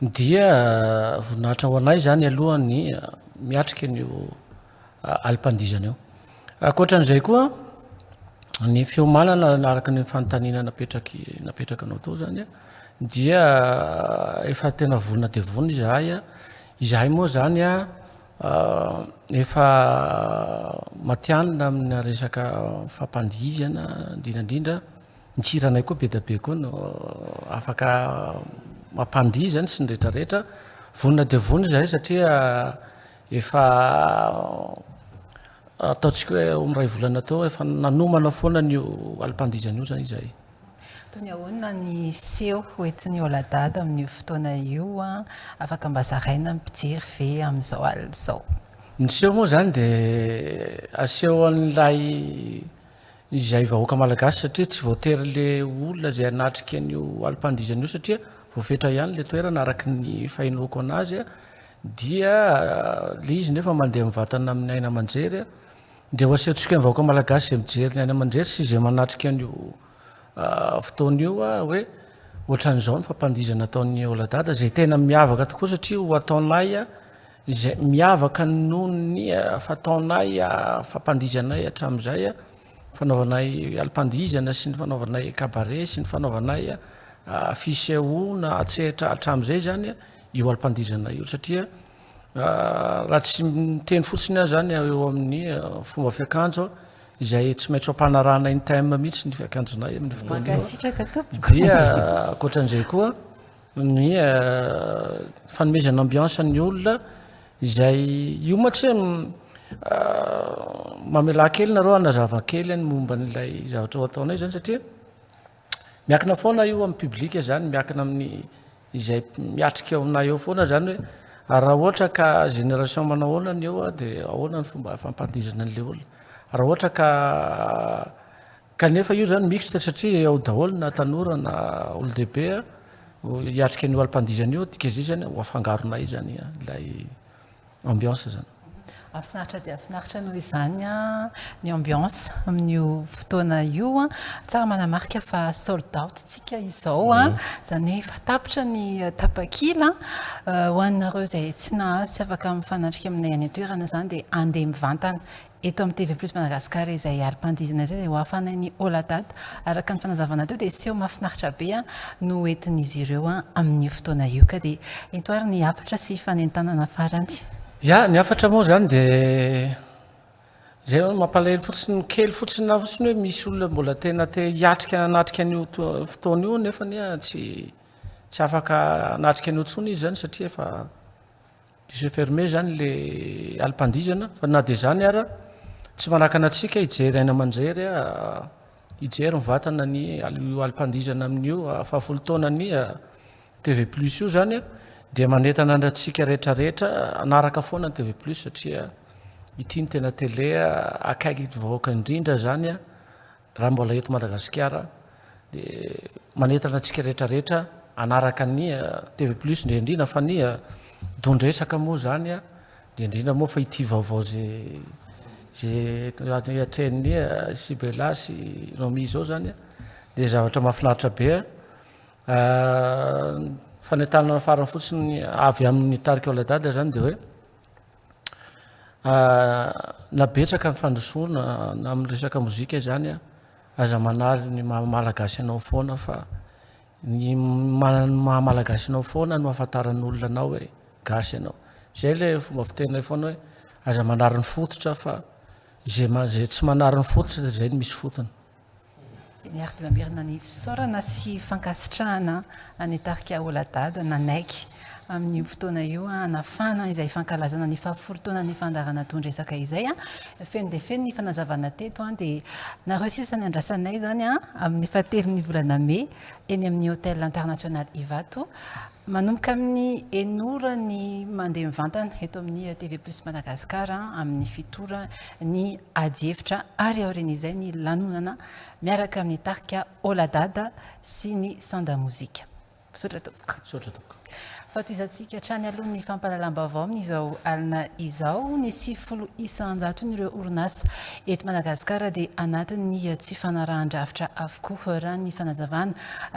Dia voninahitra ho anay izany aloha ny miatrika an'io alim-pandihizana io. Ankoatran'izay koa, Ny fiomanana araka ny fanontaniana napetraky napetrakanao teo zany dia efa tena vonona dia vonona izahay. Izahay moa zany efa matihanina amina resaka fampandihizana indrindra indrindra ny hiranay koa be dia be koa no afaka mampandihy zany sy ny rehetra rehetra. Vonona dia vonona izahay satria efa Ataontsika hoe eo amin'ny iray volana teo efa nanomana foana an'io alim-pandihizana io izany izahay. Toy ny ahoana ny seho hoentin'i Oladada amin'io fotoana io? Afaka mba zaraina amin'ny mpijery ve amin'izao alina izao? Ny seho moa izany dia aseho an'ilay izay vahoaka malagasy satria tsy voatery ilay olona izay hanatrika an'io alim-pandihizana io satria voafetra ihany ilay toerana araka ny fahenoako an'azy. Dia le izy nefa mandeha mivantana amin'ny haino aman-jery a, dia ho asehontsika ny vahoaka malagasy izay mijery ny haino aman-jery sy izay manatrika an'io fotoana io hoe ohatran'izao ny fampandihizana ataon'ny Oladada izay tena miavaka tokoa satria ho ataonay izay miavaka noho ny fataonay fampandihizanay hatramin'izay, fanaovanay alim-pandihizana sy ny fanaovanay cabaret sy ny fanaovanay fisehoana an-tsehatra hatramin'izay izany. io alim-pandihizana io satria raha tsy miteny fotsiny aho zany eo amin'ny fomba fiakanjo izay tsy maintsy ampanarahana ny thème mihitsy ny fiakanjonay amin'ny fotoana io dia ankoatran'izay koa ny fanomezana ambiance ny olona izay io moa tsy mamelà kely nareo hanazava kely ny momba an'ilay zavatra ho ataonay zany satria miankina foana io amin'ny public zany miankina amin'ny Izay miatrika eo aminay eo foana izany hoe ary raha ohatra ka génération manao ahoana ny eo dia ahoana ny fomba fampandihizana an'ilay olona. Raha ohatra ka kanefa io izany mixte satria ao daholo na tanora na olon-dehibe hiatrika an'io alim-pandihizana io, dikan'izay izany ho afangaronay izany ilay ambiance zany. Hafinaritra dia hafinaritra noho izany ny ambiance amin'io fotoana io. Tsara manamarika fa sold out tsika izao, izany hoe efa tapitra ny tapakila. Ho anareo izay tsy nahazo tsy afaka mifanatrika aminay any an-toerana izany dia andeha mivantana Eto amin'ny TV Plus Madagascar izay alim-pandihizana izay dia ho hafanain'i Oladad. Araka ny fanazavana teo dia seho mahafinaritra be no hoentin'izy ireo amin'io fotoana io. Ka dia ento ary ny hafatra sy fanentanana farany. Ya, ny hafatra moa izany dia izay hoe mampalahelo fotsiny kely fotsiny na fotsiny hoe misy olona mbola tena te hiatrika hanatrika an'io fotoana io nefa anie tsy tsy afaka hanatrika an'io intsony izy izany satria efa Guichet fermé zany le alim-pandihizana fa na dia izany ara tsy manakana antsika hijery haino aman-jery hijery mivantana ny io alim-pandihizana amin'io fahafolo taonan'ny TV Plus io zany dia manentana antsika rehetra rehetra hanaraka foana ny TV Plus satria ity no tena télé akaiky vahoaka indrindra zany Raha mbola eto Madagasikara dia manentana antsika rehetra rehetra hanaraka ny TV plus indrindra indrindra fa ny don-dresaka moa izany indrindra indrindra moa fa ity vaovao ze ze atrehin'ny Sibela sy Romy izao izany dia zavatra mahafinaritra be. Fanentanana farany fotsiny avy amin'ny tarika Oladada izany dia hoe Na betsaka ny fandrosoana na amin'ny resaka mozika izany an, aza manary ny maha malagasy anao foana fa ny maha malagasy anao foana no ahafantaran'ny olona anao hoe gasy ianao. Izay ilay fomba fiteninay foana hoe aza manary ny fototra fa izay izay tsy manary ny fototra dia izay no misy fotony. Eny ary dia mamerina ny fisaorana sy fankasitrahana an'i tarika Oladada nanaiky amin'io fotoana io hanafana izay fankalazana ny fahafolo taonan'ny fandaharana Don-dresaka izay. Feno dia feno ny fanazavana teto dia nareo sisa ny andrasanay izany amin'ny fahatelon'ny volana mey eny amin'ny Hotel International Ivato. Manomboka amin'ny enina ora ny mandeha mivantana eto amin'ny TV Plus Madagascar amin'ny fito ora ny adihevitra ary aorian'izay ny lanonana miaraka amin'ny tarika Oladada sy ny Sanda Mozika. Misaotra tompoko. Misaotra tompoko. Fa tohizantsika hatrany aloha ny fampahalalam-baovao amin'izao alina izao. Ny 90 isan-jaton'ireo orinasa eto Madagasikara dia anatin'ny tsy fanarahan-drafitra avokoa, raha ny fanazavana.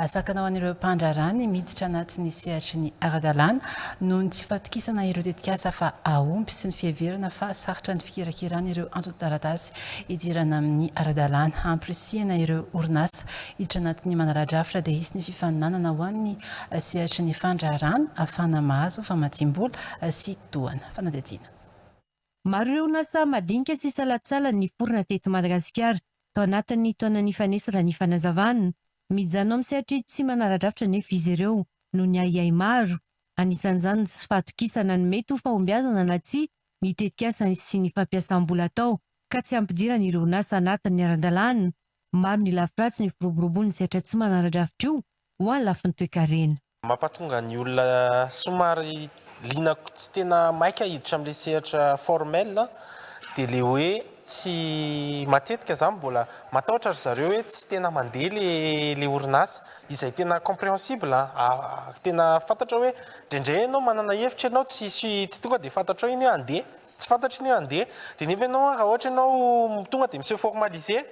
Sakana ho an'ireo mpandraharaha ny miditra anatin'ny sehatry ny ara-dalàna noho ny tsy fatokisana ireo tetikasa fa hahomby sy ny fiheverana fa sarotra ny fikirakirana ireo antontan-taratasy hidirana amin'ny ara-dalàna. Hampirisihana ireo orinasa hiditra anatin'ny manara-drafitra dia hisy ny fifaninanana ho an'ny Sehatry ny fandraharahana ahafahana mahazo famatsiam-bola sy tohana. Fanadihadiana. Maro ireo orinasa madinika sy salantsalany niforona teto Madagasikara tao anatin'ny taona nifanesy raha ny fanazavana. Mijanona amin'ny sehatry tsy manara-drafitra anefa izy ireo noho ny ahiahy maro. Anisan'izany ny tsy fahatokisana ny mety ho fahombiazana na tsia ny tetikasa sy ny fampiasam-bola atao ka tsy hampidirana ireo orinasa anatin'ny ara-dalàna. Maro ny lafiratsy ny firoborobon'ny sehatra tsy manara-drafitra io ho an'ny lafiny toekarena. Mampatonga ny olona somary liana tsy tena maika hiditra amin'ilay sehatra formel dia ilay hoe tsy matetika izany mbola matahotra ry zareo hoe tsy tena mandeha ilay ilay orinasa izay tena compréhensible an, tena fantatra hoe indraindray ianao manana hevitra ianao tsy tsy tonga dia fantatrao iny hoe handeha Tsy fantatry ny hoe handeha. Dia nefa ianao raha ohatra ianao tonga dia mi-se formaliser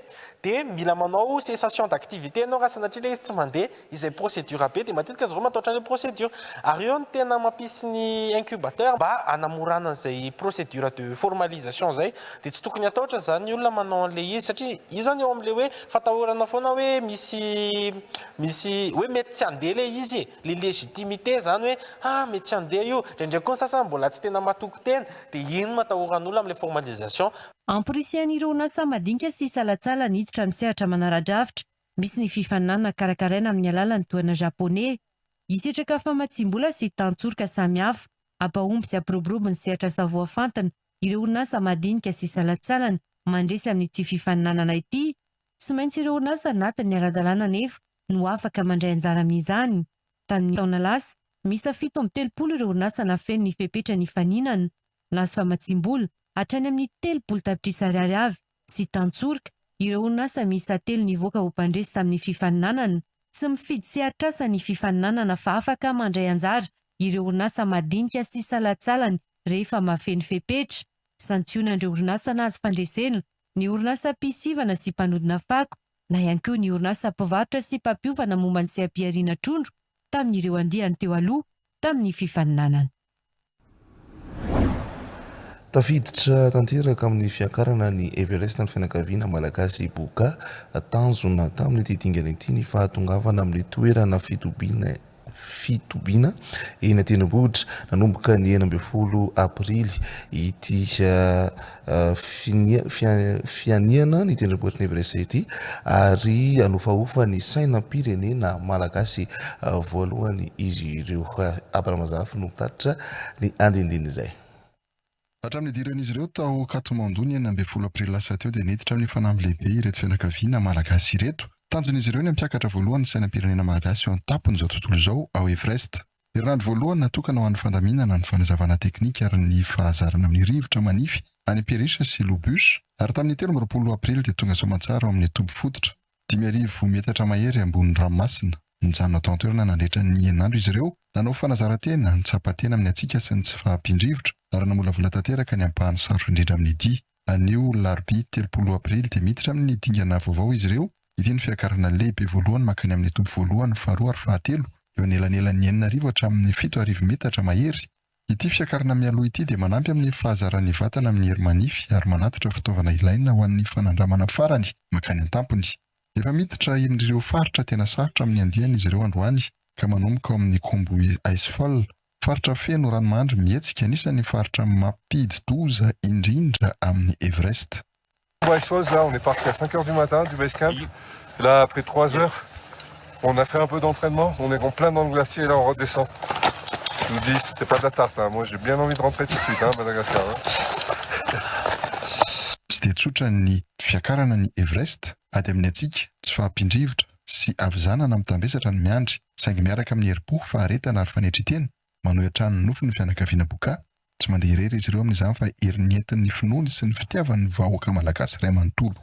dia mila manao cessation d'activité ianao raha sanatria ilay izy tsy mandeha, izay procédure be dia matetika zareo matahotra an'ilay procédure. Ary eo no tena mampisy ny incubateur mba hanamorana an'izay procédure de formalisation izay. Dia tsy tokony hatahotra izany ny olona manao an'ilay izy satria io izany eo amin'ilay hoe fatahorana foana hoe misy misy hoe mety tsy handeha ilay izy e. Le légitimité zany hoe ah mety tsy handeha io, indraindray koa ny sasany mbola tsy tena matoky tena dia iny no atahoran'olona amin'ilay formalisation. Amporisihan'ireo orinasa madinika sy salantsalany hiditra amin'ny sehatra manara-drafitra. Misy ny fifaninanana karakaraina amin'ny alalan'ny tohana Japoney. Hisitraka famatsiam-bola sy tantsoroka samihafa, hampahomby sy hampiroborobo ny sehatr'asa voafantina ireo orinasa madinika sy salantsalany mandresy amin'ity fifaninanana ity. Tsy maintsy ireo orinasa anatin'ny ara-dalàna anefa no afaka mandray anjara amin'izany. Tamin'ny taona lasa, miisa 37 ireo orinasa nafeno ny fepetra nifaninana, nahazo famatsiam-bola hatrany amin'ny 30 tapitrisa ariary avy sy tantsoroka ireo orinasa miisa telo nivoaka ho mpandresy tamin'ny fifaninanana. Tsy mifidy sehatr'asa ny fifaninanana fa afaka mandray anjara ireo orinasa madinika sy salantsalany rehefa mahafeno fepetra. Santionan'ireo orinasa nahazo fandresena ny orinasa mpisivana sy mpanodina fako, na ihany koa ny orinasa mpivarotra sy mpampiofana momba ny seha-pihariana trondro tamin'ireo andiany teo aloha tamin'ny fifaninanana. Tafiditra tanteraka amin'ny fiakarana ny Everest ny fianakaviana malagasy Boka. Tanjona tamin'ity dingana ity ny fahatongavana amin'ny toerana fitobiana fitobiana eny an-tendrombohitra nanomboka ny 16 aprily ity fianihana ny tendrombohitry ny Everest ity ary hanofahofa ny sainam-pirenena malagasy voalohany izy ireo. Abraham Zafy no mitatitra ny andinindin'izay. Hatramin'ny nidiran'izy ireo tao Katmandou ny 16 aprily lasa teo dia niditra amin'ny fanamby lehibe ireto fianakaviana malagasy ireto. Tanjon'izy ireo ny hampiakatra voalohany ny sainam-pirenena malagasy eo an-tampon'izao tontolo izao ao Everest. Herinandro voalohany natokana ho an'ny fandaminana, ny fanazavana teknika ary ny fahazarana amin'ny rivotra manify any Pheriche sy Lobuche ary tamin'ny 23 aprily dia tonga soamantsara ao amin'ny toby fototra 5000 metatra mahery ambonin'ny ranomasina. Nijanona tao an-toerana nandritra ny herinandro izy ireo, nanao fanazaran-tena, nitsapa tena amin'ny hatsiaka sy ny tsy fahampian-drivotra, ary namolavola tanteraka ny ampahany sarotra indrindra amin'ny dia. Anio alarobia 30 aprily dia miditra amin'ny dingana vaovao izy ireo, ity ny fiakarana lehibe voalohany mankany amin'ny toby voalohany, faharoa ary fahatelo, eo anelanelan'ny 6000 hatramin'ny 7000 metatra mahery. Ity fiakarana mialoha ity dia manampy amin'ny fahazaran'ny vatana amin'ny hery manify ary manatitra fitaovana ilaina ho an'ny fanandramana farany mankany an-tampony. Efa miditra ireo faritra tena sarotra amin'ny andiany izy ireo androany ka manomboka ao amin'ny Khumbu Icefall, faritra feno ranomandry mihetsika anisan'ny faritra mampidi-doza indrindra amin'ny Everest. Khumbu Icefalls là on est parti à 5 heures du matin du base camp là après 3 heures on a fait un peu d'entraînement on est en plein dans le glacier et là on redescend je vous dis c'est pas de la tarte hein moi j'ai bien envie de rentrer tout de suite hein à Madagascar hein. Tsy dia tsotra ny fiakarana ny Everest, ady amin'ny hatsiaka, tsy fahampian-drivotra sy havizanana mitambesatra no miandry, saingy miaraka amin'ny herim-po, faharetana ary fanetren-tena, manohy hatrany ny nofy ny fianakaviana Boka. Tsy mandeha irery izy ireo amin'izany fa herin'ny entin'ny finoany sy ny fitiavany ny vahoaka malagasy iray manontolo.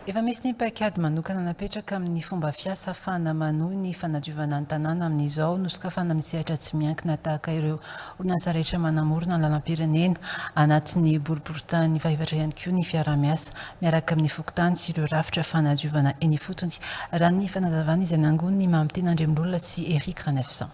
Efa misy ny paikady manokana napetraka amin'ny fomba fiasa ahafahana manohy ny fanadiovana ny tanàna amin'izao. Nosokafana amin'ny sehatra tsy miankina tahaka ireo orinasa rehetra manamorona ny lalam-pirenena anatin'ny boriborintany fahefatra ihany koa ny fiaraha-miasa miaraka amin'ny fokontany sy ireo rafitra fanadiovana eny ifotony, raha ny fanazavana izay nangonin'i Mamitiana Andriamilolona sy Eric Ranefson.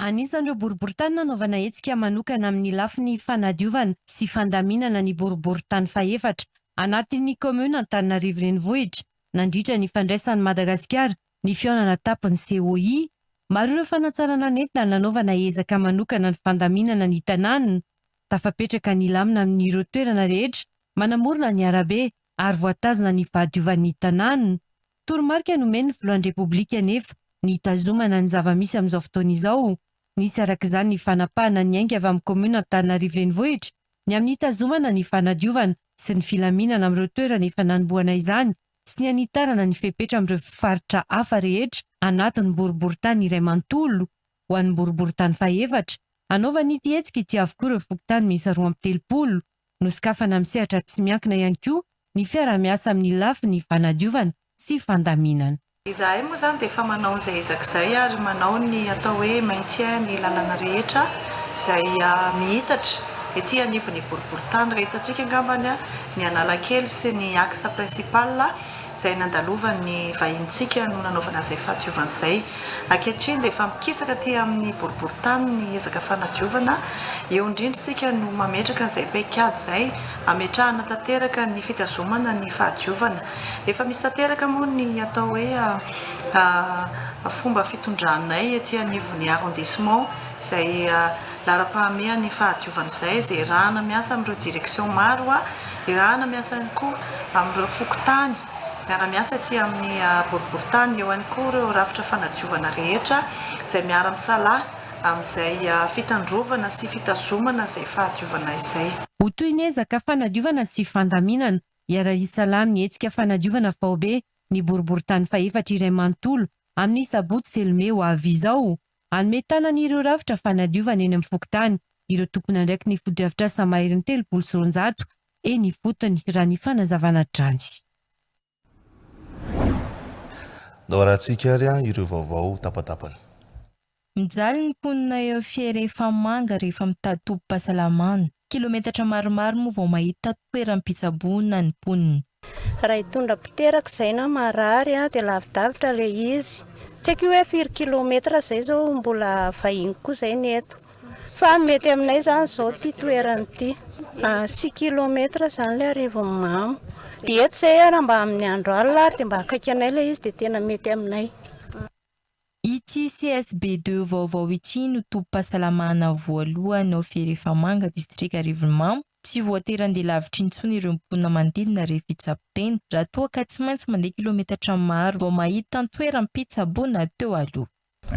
Anisan'ireo boriborintany nanaovana hetsika manokana amin'ny lafiny fanadiovana sy fandaminana ny boriborintany fahefatra anatin'ny kaominina Antananarivo Renivohitra nandritra ny fandraisan'i Madagasikara ny fihaonana tapon'ny COI. Maro ireo fanatsarana nentina nanaovana ezaka manokana ny fandaminana ny tanàna. Tafapetraka ny lamina amin'ireo toerana rehetra manamorona ny arabe ary voatazona ny fahadiovan'ny tanàna. Toromarika nomen'ny filohan'ny Repoblika anefa ny hitazomana ny zava-misy amin'izao fotoana izao. Nisy araka izany ny fanapahana niainga avy amin'ny kaominina Antananarivo Renivohitra ny amin'ny hitazomana ny fanadiovana sy ny filaminana amin'ireo toerana efa nanombohana izany sy ny hanitarana ny fepetra amin'ireo faritra hafa rehetra anatin'ny boriborintany iray manontolo. Ho an'ny boriborintany fahefatra, hanaovana ity hetsika ity avokoa ireo fokontany miisa 32. Nosokafana amin'ny sehatra tsy miankina ihany koa ny fiaraha-miasa amin'ny lafiny fanadiovana sy fandaminana. Izahay moa izany dia efa manao an'izay ezaka izay ary manao ny atao hoe maintien ny lalana rehetra izay mihitatra ety anivon'ny boriborintany. Raha hitantsika angambany ny Analakely sy ny axe principal izay nandalovan'ny vahinintsika no nanaovana izay fahadiovana izay. Ankehitriny dia efa mikisaka aty amin'ny boriborintany ny ezaka fanadiovana. Eo indrindra isika no mametraka an'izay paikady izay hametrahana tanteraka ny fitazomana ny fahadiovana. Efa misy tanteraka moa ny atao hoe fomba fitondranay ety anivon'ny arrondissement izay laharam-pahamehan'ny fahadiovana izay, izay iarahana miasa amin'ireo direction maro, iarahana miasa ihany koa amin'ireo fokontany miara-miasa aty amin'ny boriborintany, eo ihany koa ireo rafitra fanadiovana rehetra izay miara-misalahy amin'izay fitandrovana sy fitazomana izay fahadiovana izay. Ho toy ny ezaka fanadiovana sy fandaminana, hiara-hisalahy amin'ny hetsika fanadiovana faobe ny boriborintany fahefatra iray manontolo amin'ny sabotsy telo mey ho avy izao. Hanome tanana ireo rafitra fanadiovana eny amin'ny fokontany ireo tompon'andraikiny ny fotodrafitrasa maherin'ny 230 eny ifotony, raha ny fanazavana hatrany. Ndao arahantsika ary ireo vaovao tapatapany. Mijaly ny mponina eo Fierefamanga rehefa mitady tobim-pahasalamana. Kilometatra maromaro moa vao mahita toeram-pitsaboana ny mponina. Raha hitondra mpiteraka izay na marary dia lavidavitra ilay izy. Tsy haiko hoe firy kilomètre izay izao mbola vahiny koa izay ny eto. Fa mety aminay izany izao ity toerana ity. Six kilomètre izany ilay Arivonimamo. Dia eto izay raha mba amin'ny andro alina ary dia mba akaiky anay ilay izy dia tena mety aminay. Ity CSB ii vaovao ity no tobim-pahasalamana voalohany ao Fierefamanga, distrika Arivonimamo. Tsy voatery handeha lavitra intsony ireo mponina manodidina rehefa hitsabo tena, raha toa ka tsy maintsy mandeha kilometatra maro vao mahita toeram-pitsaboana teo aloha.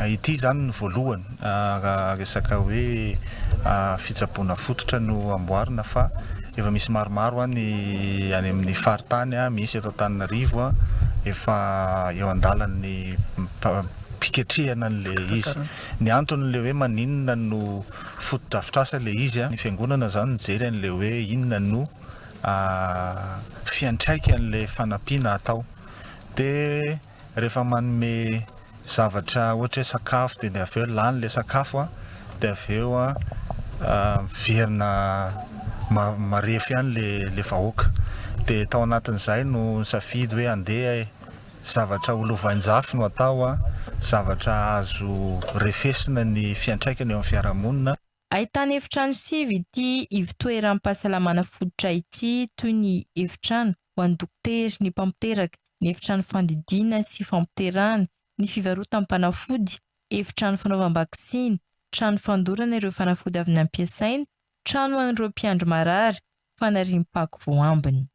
Ity izany no voalohany raha resaka hoe fitsaboana fototra no amboarina fa efa misy maromaro any any amin'ny faritany, misy eto Antananarivo efa eo an-dalan'ny fiketrehana an'ilay izy. Ny anton'ilay hoe maninona no fotodrafitrasa ilay izy, ny fiangonana izany mijery an'ilay hoe inona no fiantraikan'ilay fanampiana atao dia Rehefa manome zavatra ohatra hoe sakafo dia ny avy eo lany ilay sakafo an, dia avy eo an miverina marefo ihany ilay vahoaka. Dia tao anatin'izay no nisafidy hoe andeha zavatra ho lovain-jafy no atao an, zavatra azo refesina ny fiantraikany eo amin'ny fiarahamonina. Ahitana efitrano sivy ity ivontoeram-pahasalamana fototra ity toy ny efitrano ho an'ny dokotera, ny mpampiteraka, ny efitrano fandidiana sy fampiterahana, ny fivarotam-panafody, efitrano fanaovam-baksiny, trano fandorana ireo fanafody avy nampiasaina, trano ho an'ireo mpiandry marary, fanariam-pako voambina.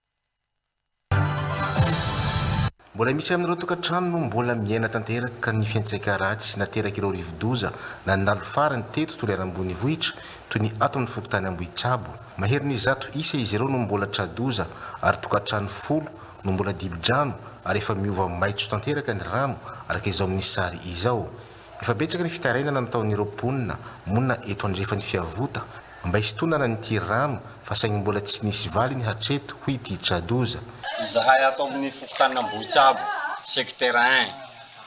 Mbola misy amin'ireo tokantrano no mbola miaina tanteraka ny fiantraika ratsy naterak'ireo rivodoza nandalo farany teto Toliara Ambonivohitra toy ny ato amin'ny fokontany Ambohitsabo. Maherin'ny zato isa izy ireo no mbola tra-doza ary tokantrano folo no mbola dibo-drano ary efa miova maitso tanteraka ny rano araka izao amin'ny sary izao. Efa betsaka ny fitarainana nataon'ireo mponina monina eto andrefan'ny Fiavota. mba hisintonana an'ity rano fa saingy mbola tsy nisy valiny hatreto hoy ity tra-doza. Izahay ato amin'ny fokontanin'Ambohitsabo, secteur un,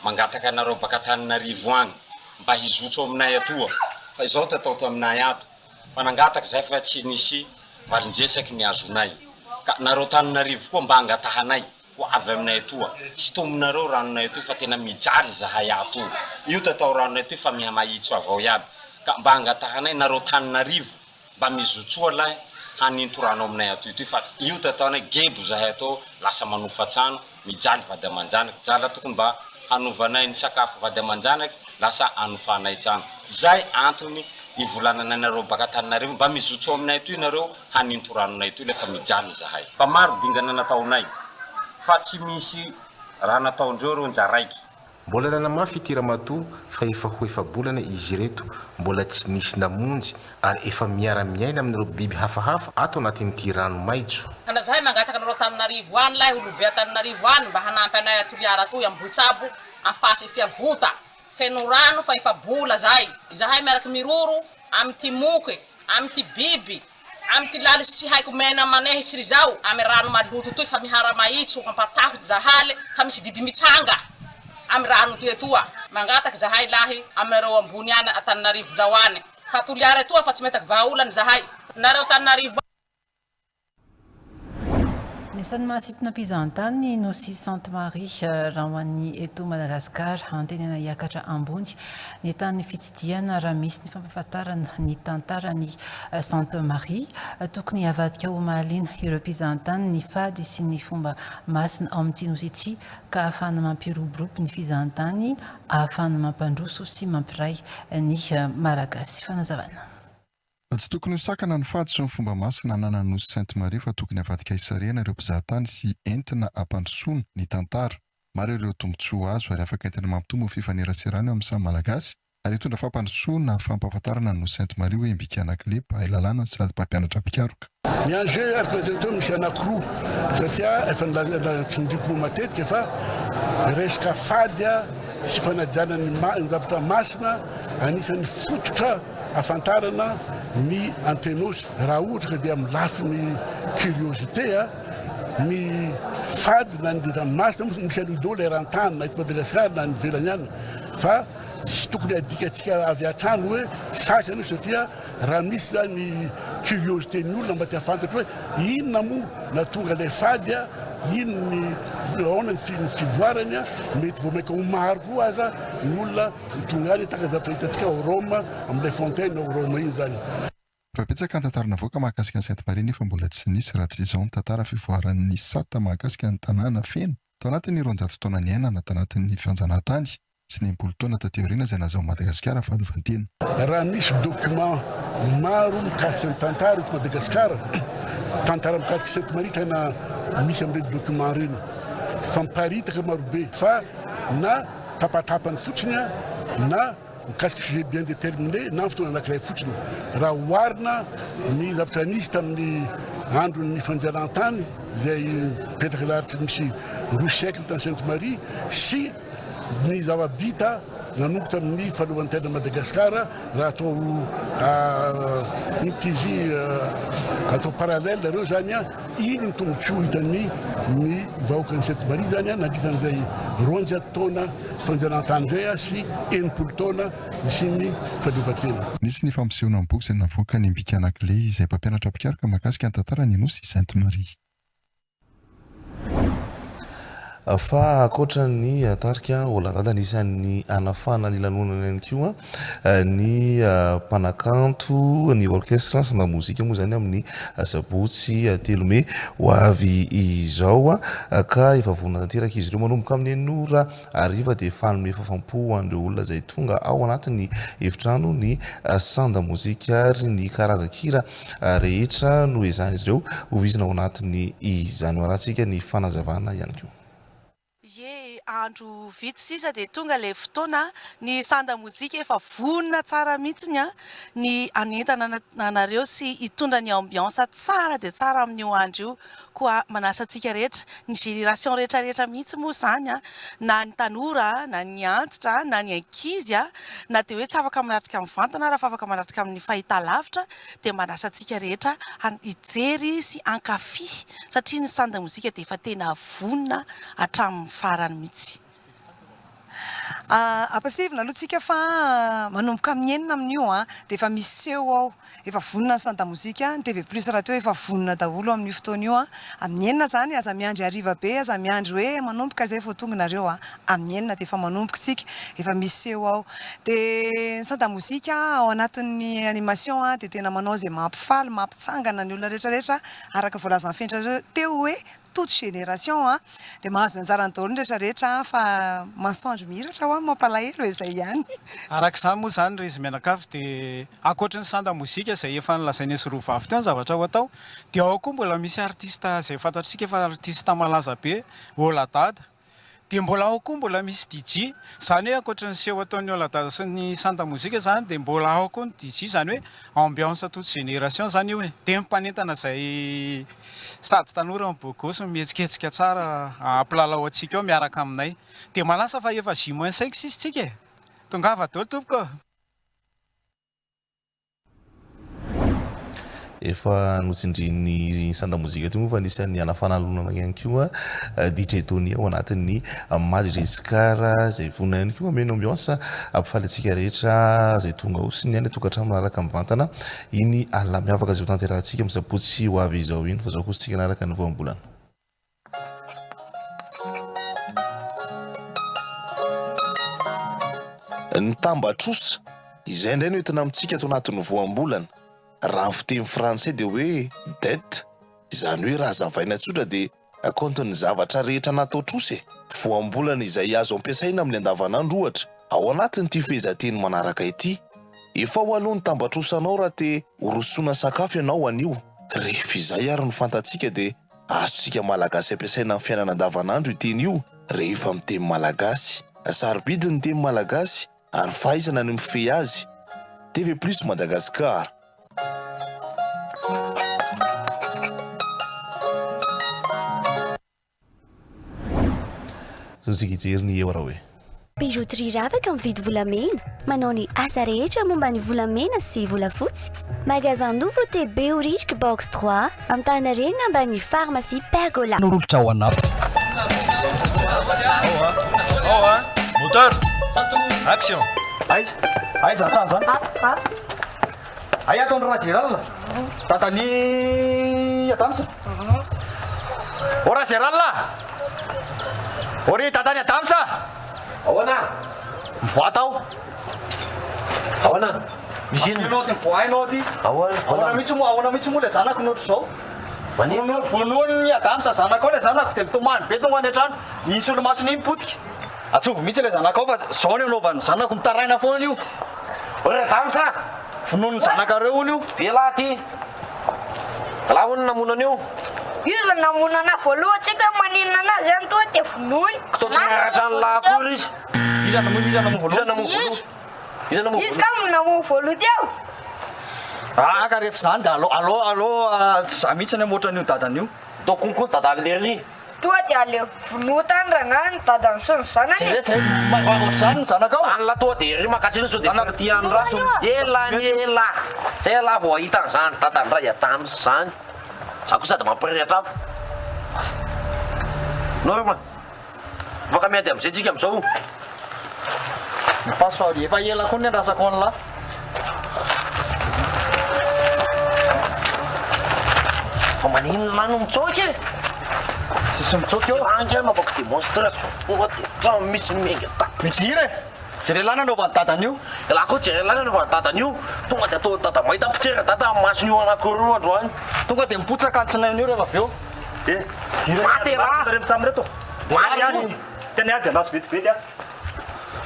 mangataka anareo baka Antananarivo agny mba hizotso aminay atoa fa izao ty atao ty aminay ato fa nangataka zahay fa tsy nisy valin-jesaky ny azonay ka nareo Antananarivo koa mba angatahanay ho avy aminay atoa, sintominareo ranonay atoy fa tena mijaly zahay ato, io tatao ranonay toy fa mihamahitso avao iaby ka mba angatahanay nareo Taninarivo mba mizotsoa lahy haninto rano aminay atoy toy fa io tataonay gebo zahay ato lasa manofa trano mijaly vady amanjanaky jala tokony mba hanovanay ny sakafo vady amanjanaky lasa anofanay trano zay antony ivolananay nareo baka Taninarivo mba mizotsoa aminay atoy nareo haninto ranonay toy ilay fa mijaly izahay. Fa maro dingana nataonay fa tsy misy raha nataondreo reo njaraiky. Mbola nanamafy ity ramatoa fa efa ho efa-bolana izy ireto mbola tsy nisy namonjy ary efa miara-miaina amin'ireo biby hafahafa ato anatin'ity rano maitso. Ka zahay mangataka anareo Antananarivo any lahy olobe Antananarivo any mba hanampy anay a Toliara atoy Ambohitsabo Anfasy Fiavota feno rano fa efa bola zay izahay miaraky miroro amy ty moky amy ty biby amy ty lalisy tsy haiko mena manehy tsy ry zao amy rano maloto toy fa mihara maitso hampatahotsy zahale fa misy biby mitsanga amy rano toy etoa mangataky zahay lahy aminareo ambony any Antananarivo zao any fa Toliara etoa fa tsy metaky vahaolana zahay nareo Antananarivo Anisan'ny mahasintona mpizahantany ny Nosy Sainte Marie raha ho an'ny eto Madagasikara. Antenaina hiakatra ambony ny tahan'ny fitsidihana raha misy ny fampahafantarana ny tantaran'i Sainte Marie. Tokony havadika ho mahaliana ireo mpizahantany ny fady sy ny fomba masina ao amin'ity nosy ity ka ahafahana mampiroborobo ny fizahantany, ahafahana mampandroso sy mampiray ny Malagasy. Fanazavana. Tsy tokony ho sakana ny fady sy ny fomba masina ananan'ny Nosy Sainte Marie fa tokony havadika hisarihana ireo mpizahatany sy entina hampandrosoana ny tantara. Maro ireo tombontsoa azo ary afaka entina mampitombo ny fifaneraserana eo amin'ny samy Malagasy ary hitondra fampandrosoana fampahafantarana ny Nosy Sainte Marie hoy Imbiki Anakile, mpahay lalàna sady mpampianatra mpikaroka. Ny enjeu araka ny teo misy anakiroa satria efa nilaza tsindriko matetika fa resaka fady sy fanajana ny zavatra masina anisan'ny fototra Afantarana ny antenosy raha ohatra ka dia amin'ny lafiny curiosité ny fady na ny ranomasina moa misy an'io daholo eran-tany na eto Madagasikara na any ivelany any fa tsy tokony adikantsika avy hatrany hoe sakana io satria raha misy zany curiosité ny olona mba te hahafantatra hoe inona moa nahatonga ilay fady a, inona ny ahoana ny fivoarany a, mety vao mainka ho maro koa aza ny olona Tonga any tahaka ny zavatra hitantsika ao Roma amin'ilay fontaine ao Roma iny izany. Efa betsaka ny tantara navoaka mahakasika an'i Sainte Marie nefa mbola tsy nisy raha tsy izao ny tantara fivoaran'ny sata mahakasika ny tanàna feno tao anatin'ny 200 taona niainana tanatin'ny fanjanahantany sy ny 60 taona taty aoriana izay nahazahoan'i Madagasikara fahaleovantena. Raha misy document maro mikasika ny tantara eto Madagasikara, tantara mikasika Sainte Marie tena misy amin'ireny document ireny fa miparitaka marobe fa na tapatapany fotsiny na mikasika sujet bien déterminé na fotoana anankiray fotsiny. Raha oharina ny zavatra nisy tamin'ny andron'ny fanjanahantany izay nipetraka naharitry misy roa siècle tany Sainte Marie sy ny zava-bita nanomboka tamin'ny fahaleovantenan'i Madagasikara raha atao inona ity izy atao parallèle ireo izany Iny ny tombontsoa hitan'ny ny vahoakan'i Sainte Marie izany nandritra an'izay 200 taona fanjanahantany izay sy 60 taona nisian'ny fahaleovantena. Nisy ny fampisehoana ny boky izay navoakan'i Imbiki Anakile izay mpampianatra mpikaroka mahakasika ny tantaran'ny Nosy Sainte Marie. Fa ankoatra ny tarika Oladada, anisan'ny hanafana ny lanonana ihany koa ny mpanakanto, ny orchestre sy ny mozika moa izany amin'ny sabotsy 3 mey ho avy izao ka efa vonona tanteraka izy ireo manomboka amin'ny enina ora hariva dia efa hanome fahafam-po ho an'ireo olona izay tonga ao anatin'ny efitrano ny sanda mozika ary ny karazan-kira rehetra no ezahin'izy ireo ho vizina ao anatin'izany. Ho arahantsika ny fanazavana ihany koa. Ie! Andro vitsy sisa dia tonga ilay fotoana, ny Sanda Mozika efa vonona tsara mihitsiny ny hanentana anareo sy hitondra ny ambiance tsara dia tsara amin'io andro io. Koa manasa antsika rehetra, ny génération rehetra rehetra mihitsy moa izany, na ny tanora, na ny antitra, na ny ankizy, na dia hoe tsy afaka manatrika mivantana ara fa afaka manatrika amin'ny fahitalavitra dia manasa antsika rehetra hijery sy hankafy satria ny Sanda Mozika dia efa tena vonona hatramin'ny farany mihitsy. Ampahatsiahivina aloha tsika fa manomboka amin'ny enina amin'io dia efa misy seho ao, efa vonona ny Sanda Mozika, ny TV Plus rahateo efa vonona daholo amin'io fotoana io. Amin'ny enina izany, aza miandry hariva be, aza miandry hoe manomboka izay vao tonga nareo. Amin'ny enina dia efa manomboka tsika, efa misy seho ao. Dia ny Sanda Mozika ao anatin'ny animation dia tena manao izay mampifaly, mampitsangana ny olona rehetra rehetra araka ny voalazan'i Fenitra teo hoe toute génération a! Dia mahazo ny anjarany daholo ny rehetra rehetra fa masoandro mihiratra hoa mampalahelo e! Zay ihany. Araka izany moa izany ry izy mianakavy dia ankoatry ny sanda mozika izay efa nolazain'izy roa vavy teo ny zavatra ho atao dia ao koa mbola misy artista izay fantatr'isika fa artista malaza be, Oladada. Dia mbola ao koa mbola misy DJ, izany hoe ankoatry ny seho ataon'ny Oladada sy ny Sanda Mozika izany dia mbola ao koa ny DJ, izany hoe ambiance toute génération izany io e. Dia mpanentana izay sady tanora no beau gosse mihetsiketsika tsara hampilalao antsika ao miaraka aminay. Dia manasa fa efa J moins 5 sisa tsika e. Tongava daholo tompoko ô. Efa notsindrian'ny Sanda Mozika teo moa fa anisan'ny hanafanalonana ihany koa DJ Tony ao anatin'ny Madagascar izay vonona ihany koa hameno ambiance hampifaly antsika rehetra izay tonga ao sy ny any an-tokantrano manaraka mivantana iny alina miavaka izay ho tanterahantsika amin'ny sabotsy ho avy izao iny fa izao kosa isika hanaraka ny voambolana. Ny tamba-trosa, izay indray no entina amintsika ato anatin'ny voambolana. Raha ny fiteny frantsay dia hoe dette, izany hoe raha hazavaina tsotra dia kaontin'ny zavatra rehetra natao trosa e! Voambolana izay azo ampiasaina amin'ny andavanandro ohatra, ao anatin'ity fehezanteny manaraka ity, Efao aloha ny tamba-trosanao raha te horosoana sakafo ianao anio. Rehefa izay ary no fantatsika dia Azontsika Malagasy ampiasaina amin'ny fiainana andavanandro io teny io rehefa miteny Malagasy. Sarobidy ny teny Malagasy ary fahaizana ny mifehy azy. TV Plus Madagascar. Zontsika hijery ny eo raha hoe. Bijouterie Ravaka mividy volamena, manao ny asa rehetra momba ny volamena sy volafotsy. Magasin Nouveauté Behoririka box 3, Antaninarenina ambany pharmacie Pergola. Nolotra ho anao. Moteur! Action! Aiza? Aiza ny trano zany? Ato, ato. Hay ato andry Ragerald? Dadan'i Adams? Ô Ragerald a! Ô ry dadan'i Adams a! Ahoana? Mivoaha tao. Ahoana? Misy inona? Ianao ty mivoaha ianao ty. Ahoana? Ahoana mihitsy moa, ahoana mihitsy moa ilay zanako no ohatr'izao? Maninona? Vonoan'i Adams zanakao ilay zanako dia mitomany be tonga any an-trano. Iny solomasony iny potika. Atsovy mihitsy ilay zanakao fa zao ny anaovan'ny zanako, mitaraina foana io. Ô ry Adams a! Vonoin'ny zanakareo hono io. Ve lahy ty? Lahy hono namono an'io. Iza no namono anah voalohany tsy haiko hoe maninona anah zany tonga dia vonoiny. Toa tsy naratra an'i lahy akory izy. Iza namono iza namono voalohany? Iza namono voalohany? Iza namono Izy ka no namono voalohany teo. Ah ka rehefa izany dia aleo aleo aleo tsy za mihitsy anie moatra an'io dadany io. Toa konko ny dadan'i Lerly. Tonga dia alevo vonoa tany rangahy ny dadany sy ny zanany e. Jereo jereo maivana ohatr'izany ny zanakao. Any lahy toa dia ery makatsina sao dia partie any raso. Ela ny ela. Zay ialahy vao hahita an'izany dadany ray Adams zany. Za koa sady mampirehitra afo. Norma. Afaka miady amizay tsika amizao. Mipaso fa efa ela koa ny andrasako an'lah. Fa maninona no mitsoaka e? Tsisy mitsoaka eo. Ange anaovako démonstration. Tonga dia trano misy miainga tapotra. Mijira e! Jereo lahy nanaovan'i dadany io. Lahy koa jereo lahy nanaovan'i dadany io. Tonga dia ataon'i dada mahita mpitsera dada amin'ny masony io anankiroa androany. Tonga dia mipotsaka ny tsinainy io rehefa avy eo. Eh, maty elah! Maty aloha. Tena ady anazy vetivety ah.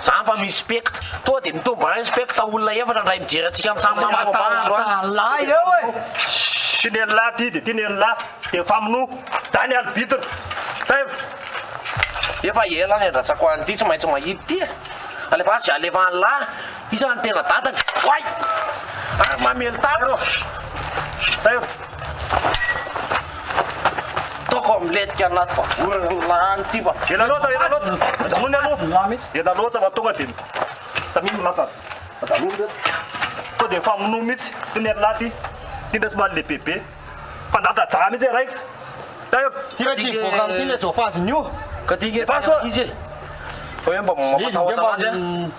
Zany fa misy spectre. Toa dia mitombo any spectre olona efatra ndray mijery antsika mitsam-mambo ambany androany. Lahy eo e! Ty neny lahy ty dia ty neny lahy dia mifamonoa. Zany arbitre. Taivo. Efa ela niandrasako an'ity, tsy maintsy mahita ity e. Alefaso izay alefa an'lah, iza no tena dadany? Oay! Ary mamely tairo! Tairo! Ataoko milentika anaty vavorana an'lah any ity fa. Ela loatra, ela loatra! Ajanony aloha! Ela loatra fa tonga dia samia milatsaka. Ajanony reto. Sao dia mifamonoa mihitsy, toy ny an'lah ity. Ity ndray somary lehibebe. Mpandatsa-drà mihitsy e, raikitra! Tairo! Ty ve tsy hivoaka amin'ity le zao phase-ny io? Ka ty nge tsy izy e! Fa hoe mba mampatahotra anazy a!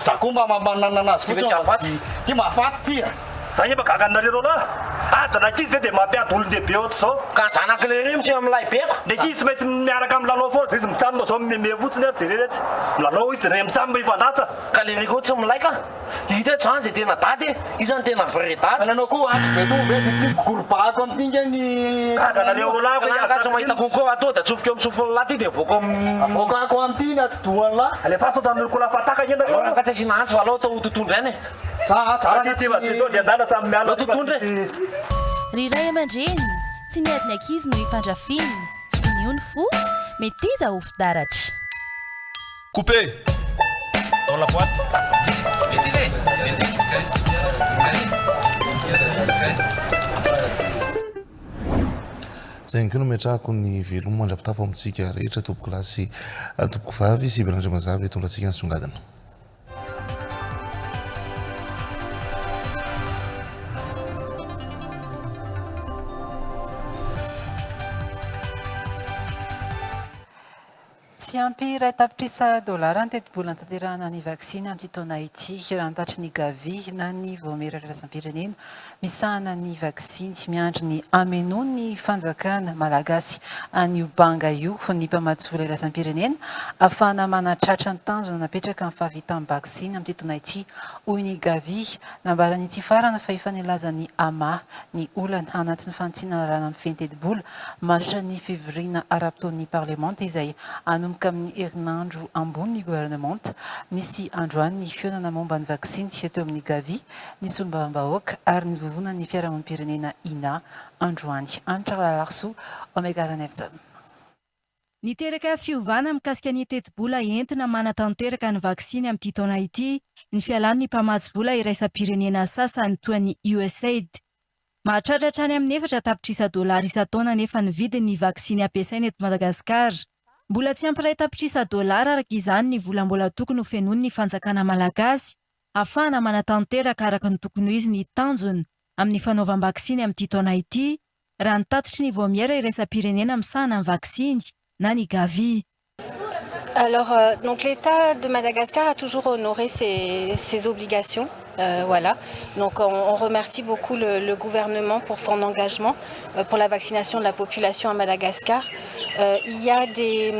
Za koa mba manana anazy Ty ve tsy hahafaty? Ty mahafaty ty a! Za nge mba gaga aminareo roalahy! Adin'ankizy ve dia mampiady olon-dehibe ohatr'izao? Ka zanak'i lery mihitsy amin'ilay beko! Ny ankizy tsy maintsy miaraka milalao foana, dia izy mijanona zao mimeme fotsiny ary jerena etsy. Milalao izy dia re mitsam hifandatsa. Ka lery koa tsy milay ka! Hita eto zany zay tena dada e! Iza no tena vrai dada? Nanao koa atsy be tonga be dia ty gorobahako amin'ity nge ny Gaga nareo roalahy fa Ka tsy mahita konko ato dia atsofoka eo amin'ny sofin'ny lahy ty dia avoaka amin'ny Avoakako amin'ity ny atidohan'ny lahy. Alefaso ohatran'ny olon-kolahy fataka nge nareo. Aleo rangahy tsy asiana antso fa aleo atao ho totohondry ihany e. Za za Ty ty fa tsy tonga dia andana samy miala Aleo totohondry e. Ry ray aman-dreny, tsy ny adin'ny ankizy no ifandrafiana, tonio ny fo, meteza ho fitaratra. Coupé! Dans la boîte. Izay ihany koa no ametrahako ny veloma mandra-pitafo amintsika rehetra tompokolahy sy tompokovavy sy Ibrandriamazava hitondra antsika ny songadina. Tsy ampy iray tapitrisa dolara ny tetibola hanatanterahana ny vaksiny amin'ity taona ity, raha ny tatitry ny Gavi na ny Vaomiera Iraisam-pirenena misahana ny vaksiny. Miandry ny hamenoan'ny fanjakana malagasy an'io banga io ny mpamatsy vola iraisam-pirenena ahafahana manatratra ny tanjona napetraka amin'ny fahavitam-baksiny amin'ity taona ity, hoy ny Gavi. Nambaran'ity farany fa efa nilaza ny Hama ny olana anatin'ny fanitsiana lalàna mifehy ny tetibola mandritra ny fivoriana ara-potoan'ny parlemanta izay hanomboka amin'ny herinandro ambony ny governemanta. Nisy androany ny fihaonana momba ny vaksiny teo amin'ny Gavi, ny solombavambahoaka ary ny vovonan'ny fiarahamonim-pirenena Ina androany. Hanitra Ralalarisoa, Omega Ranaivojaona. Niteraka fiovana mikasika ny tetibola entina manatanteraka ny vaksiny amin'ity taona ity ny fialan'ny mpamatsy vola iraisam-pirenena sasany toa ny USAID. Mahatratra hatrany amin'ny 4 tapitrisa dolara isan-taona anefa ny vidin'ny vaksiny ampiasaina eto Madagasikara. Mbola tsy ampy 1 tapitrisa dolara araka izany ny vola mbola tokony ho fenoin'ny fanjakana malagasy hahafahana manatanteraka araka ny tokony ho izy ny tanjona amin'ny fanaovam-baksiny amin'ity taona ity, raha ny tatitry ny Vaomiera iraisam-pirenena misahana ny vaksiny na ny Gavi. Alors, euh, donc l'État de Madagascar a toujours honoré ses, ses obligations. Euh, voilà. Donc on, on remercie beaucoup le, le gouvernement pour son engagement euh, pour la vaccination de la population à Madagascar. Euh, il y a des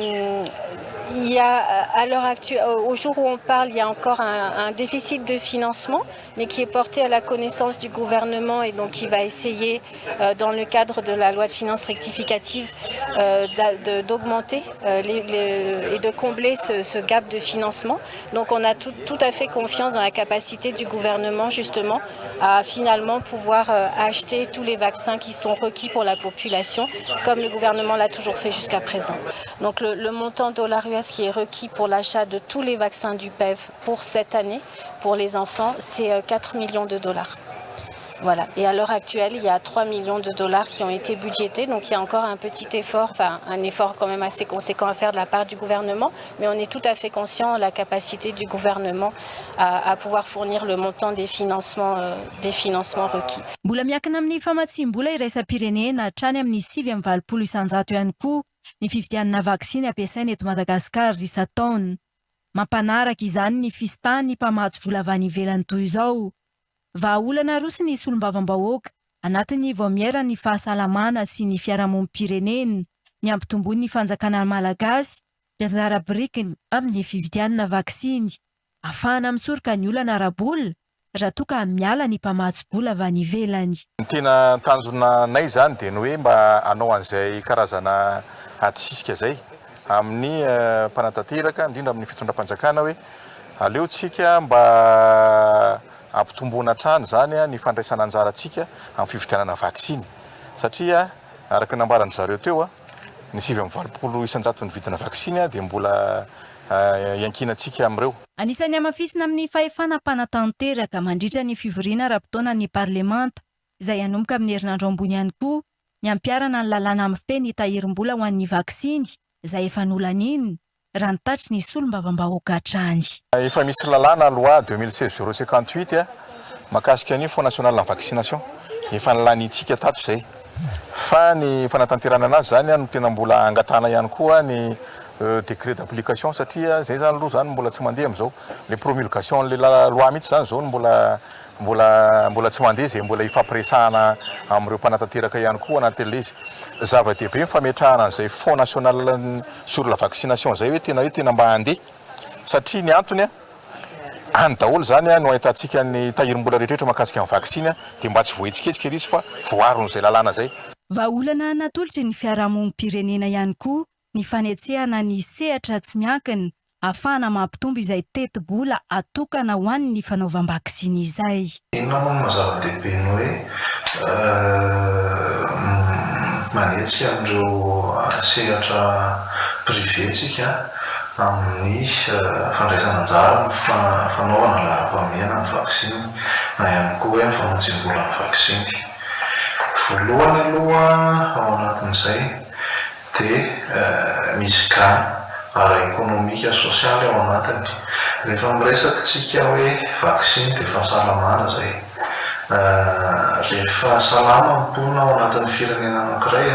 il y a à l'heure actuelle, au jour où on parle, il y a encore un, un déficit de financement, mais qui est porté à la connaissance du gouvernement et donc qui va essayer, euh, dans le cadre de la loi de finances rectificative, euh, d'augmenter euh, les, les, et de combler ce, ce gap de financement. Donc on a tout, tout à fait confiance dans la capacité du gouvernement justement à finalement pouvoir euh, acheter tous les vaccins qui sont requis pour la population, comme le gouvernement l'a toujours fait jusqu'à présent. Donc le, le montant dollar US qui est requis pour l'achat de tous les vaccins du PEV pour cette année, pour les enfants, c'est 4 millions de dollars. Voilà. Et à l'heure actuelle, il y a 3 millions de dollars qui ont été budgétés. Donc il y a encore un petit effort, enfin un effort quand même assez conséquent à faire de la part du gouvernement. Mais on est tout à fait conscient de la capacité du gouvernement à, à pouvoir fournir le montant des financements, euh, des financements requis. Mbola miankina amin'ny famatsiam-bola iraisam-pirenena hatrany amin'ny 89% ihany koa ny fividianana vaksiny ampiasaina eto Madagasikara isan-taona. Mampanaraka izany ny fisintahan'ny mpamatsy vola avy any ivelany toy izao. Vahaolana aroso ny solombavambahoaka anatin'ny vaomieran'ny fahasalamana sy ny fiarahamonim-pirenena ny hampitomboan'ny fanjakana malagasy ny anjara birikiny amin'ny fividianana vaksiny ahafahana misoroka ny olana ara-bola raha toa ka miala ny mpamatsy vola avy any ivelany. Ny tena tanjona anay izany dia ny hoe mba hanao an'izay karazana adisisika izay amin'ny mpanatanteraka, indrindra amin'ny fitondram-panjakana hoe aleo tsika mba hampitomboana hatrany izany ny fandraisana anjarantsika amin'ny fividianana vaksiny satria araka ny nambaran-dry zareo teo. Ny 89 isan-jaton'ny vidina vaksiny dia mbola iankinantsika amin'ireo. Anisan'ny hamafisina amin'ny fahefana mpanatanteraka mandritra ny fivoriana ara-potoanan'ny parlemanta, izay hanomboka amin'ny herinandro ambony ihany koa, ny hampiharana ny lalàna mifehy ny tahirim-bola ho an'ny vaksiny, izay efa nolaniana, raha ny tatry ny solombavambahoaka hatrany. Efa misy lalàna loi 2016 058 mahakasika ny Fonds national en vaccination, efa nolaniantsika tato izay, fa ny fanatanterahana anazy izany no tena mbola angatahana ihany koa ny décret d'application satria izay izany aloha izany mbola tsy mandeha amin'izao, ilay promulgation an'ilay loi mihitsy izany izao no mbola Mbola mbola tsy mandeha izay mbola hifampiresahana amin'ireo mpanatanteraka ihany koa anatin'ilay izy. Zava-dehibe ny fametrahana an'izay Fonds national sur la vaccination izay hoe tena hoe tena mba handeha satria ny antony any daholo izany no ahitantsika ny tahirim-bola rehetrarehetra mahakasika ny vaksiny dia mba tsy voahetsiketsika ilay izy fa voaaron'izay lalàna izay. Vahaolana natolotry ny fiarahamonim-pirenena ihany koa ny fanetsehana ny sehatra tsy miankina ahafahana mampitombo izay tetibola atokana ho an'ny fanaovam-baksiny izay. Inona moa no maha zava-dehibe ny hoe manetsika an'ireo sehatra privé tsika amin'ny fandraisana anjara amin'ny fanaovana laharam-pahamehana ny vaksiny na ihany koa hoe amin'ny famatsiam-bola ny vaksiny. Voalohany aloha ao anatin'izay dia misy gain ara-ekonomika sosialy ao anatiny. Rehefa miresaka tsika hoe vaksiny dia fahasalamana izay. Rehefa salama ny mponina ao anatin'ny firenena anankiray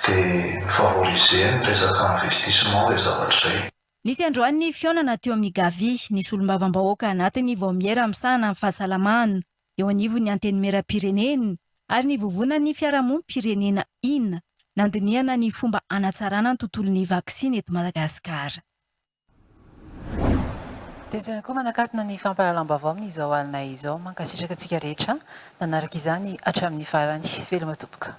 dia mi-favoriser ny resaka investissement izay zavatra izay. Nisy androany ny fihaonana teo amin'ny Gavi, ny solombavambahoaka anatin'ny vaomiera misahana ny fahasalamana eo anivon'ny Antenimierampirenena ary ny Vovonan'ny fiarahamonim-pirenena ina, nandinihana ny fomba hanatsarana ny tontolon'ny vaksiny eto Madagasikara. Dia izay koa manakatona ny fampahalalam-baovao amin'izao alina izao. Mankasitraka antsika rehetra nanaraka izany hatramin'ny farany. Veloma tompoko.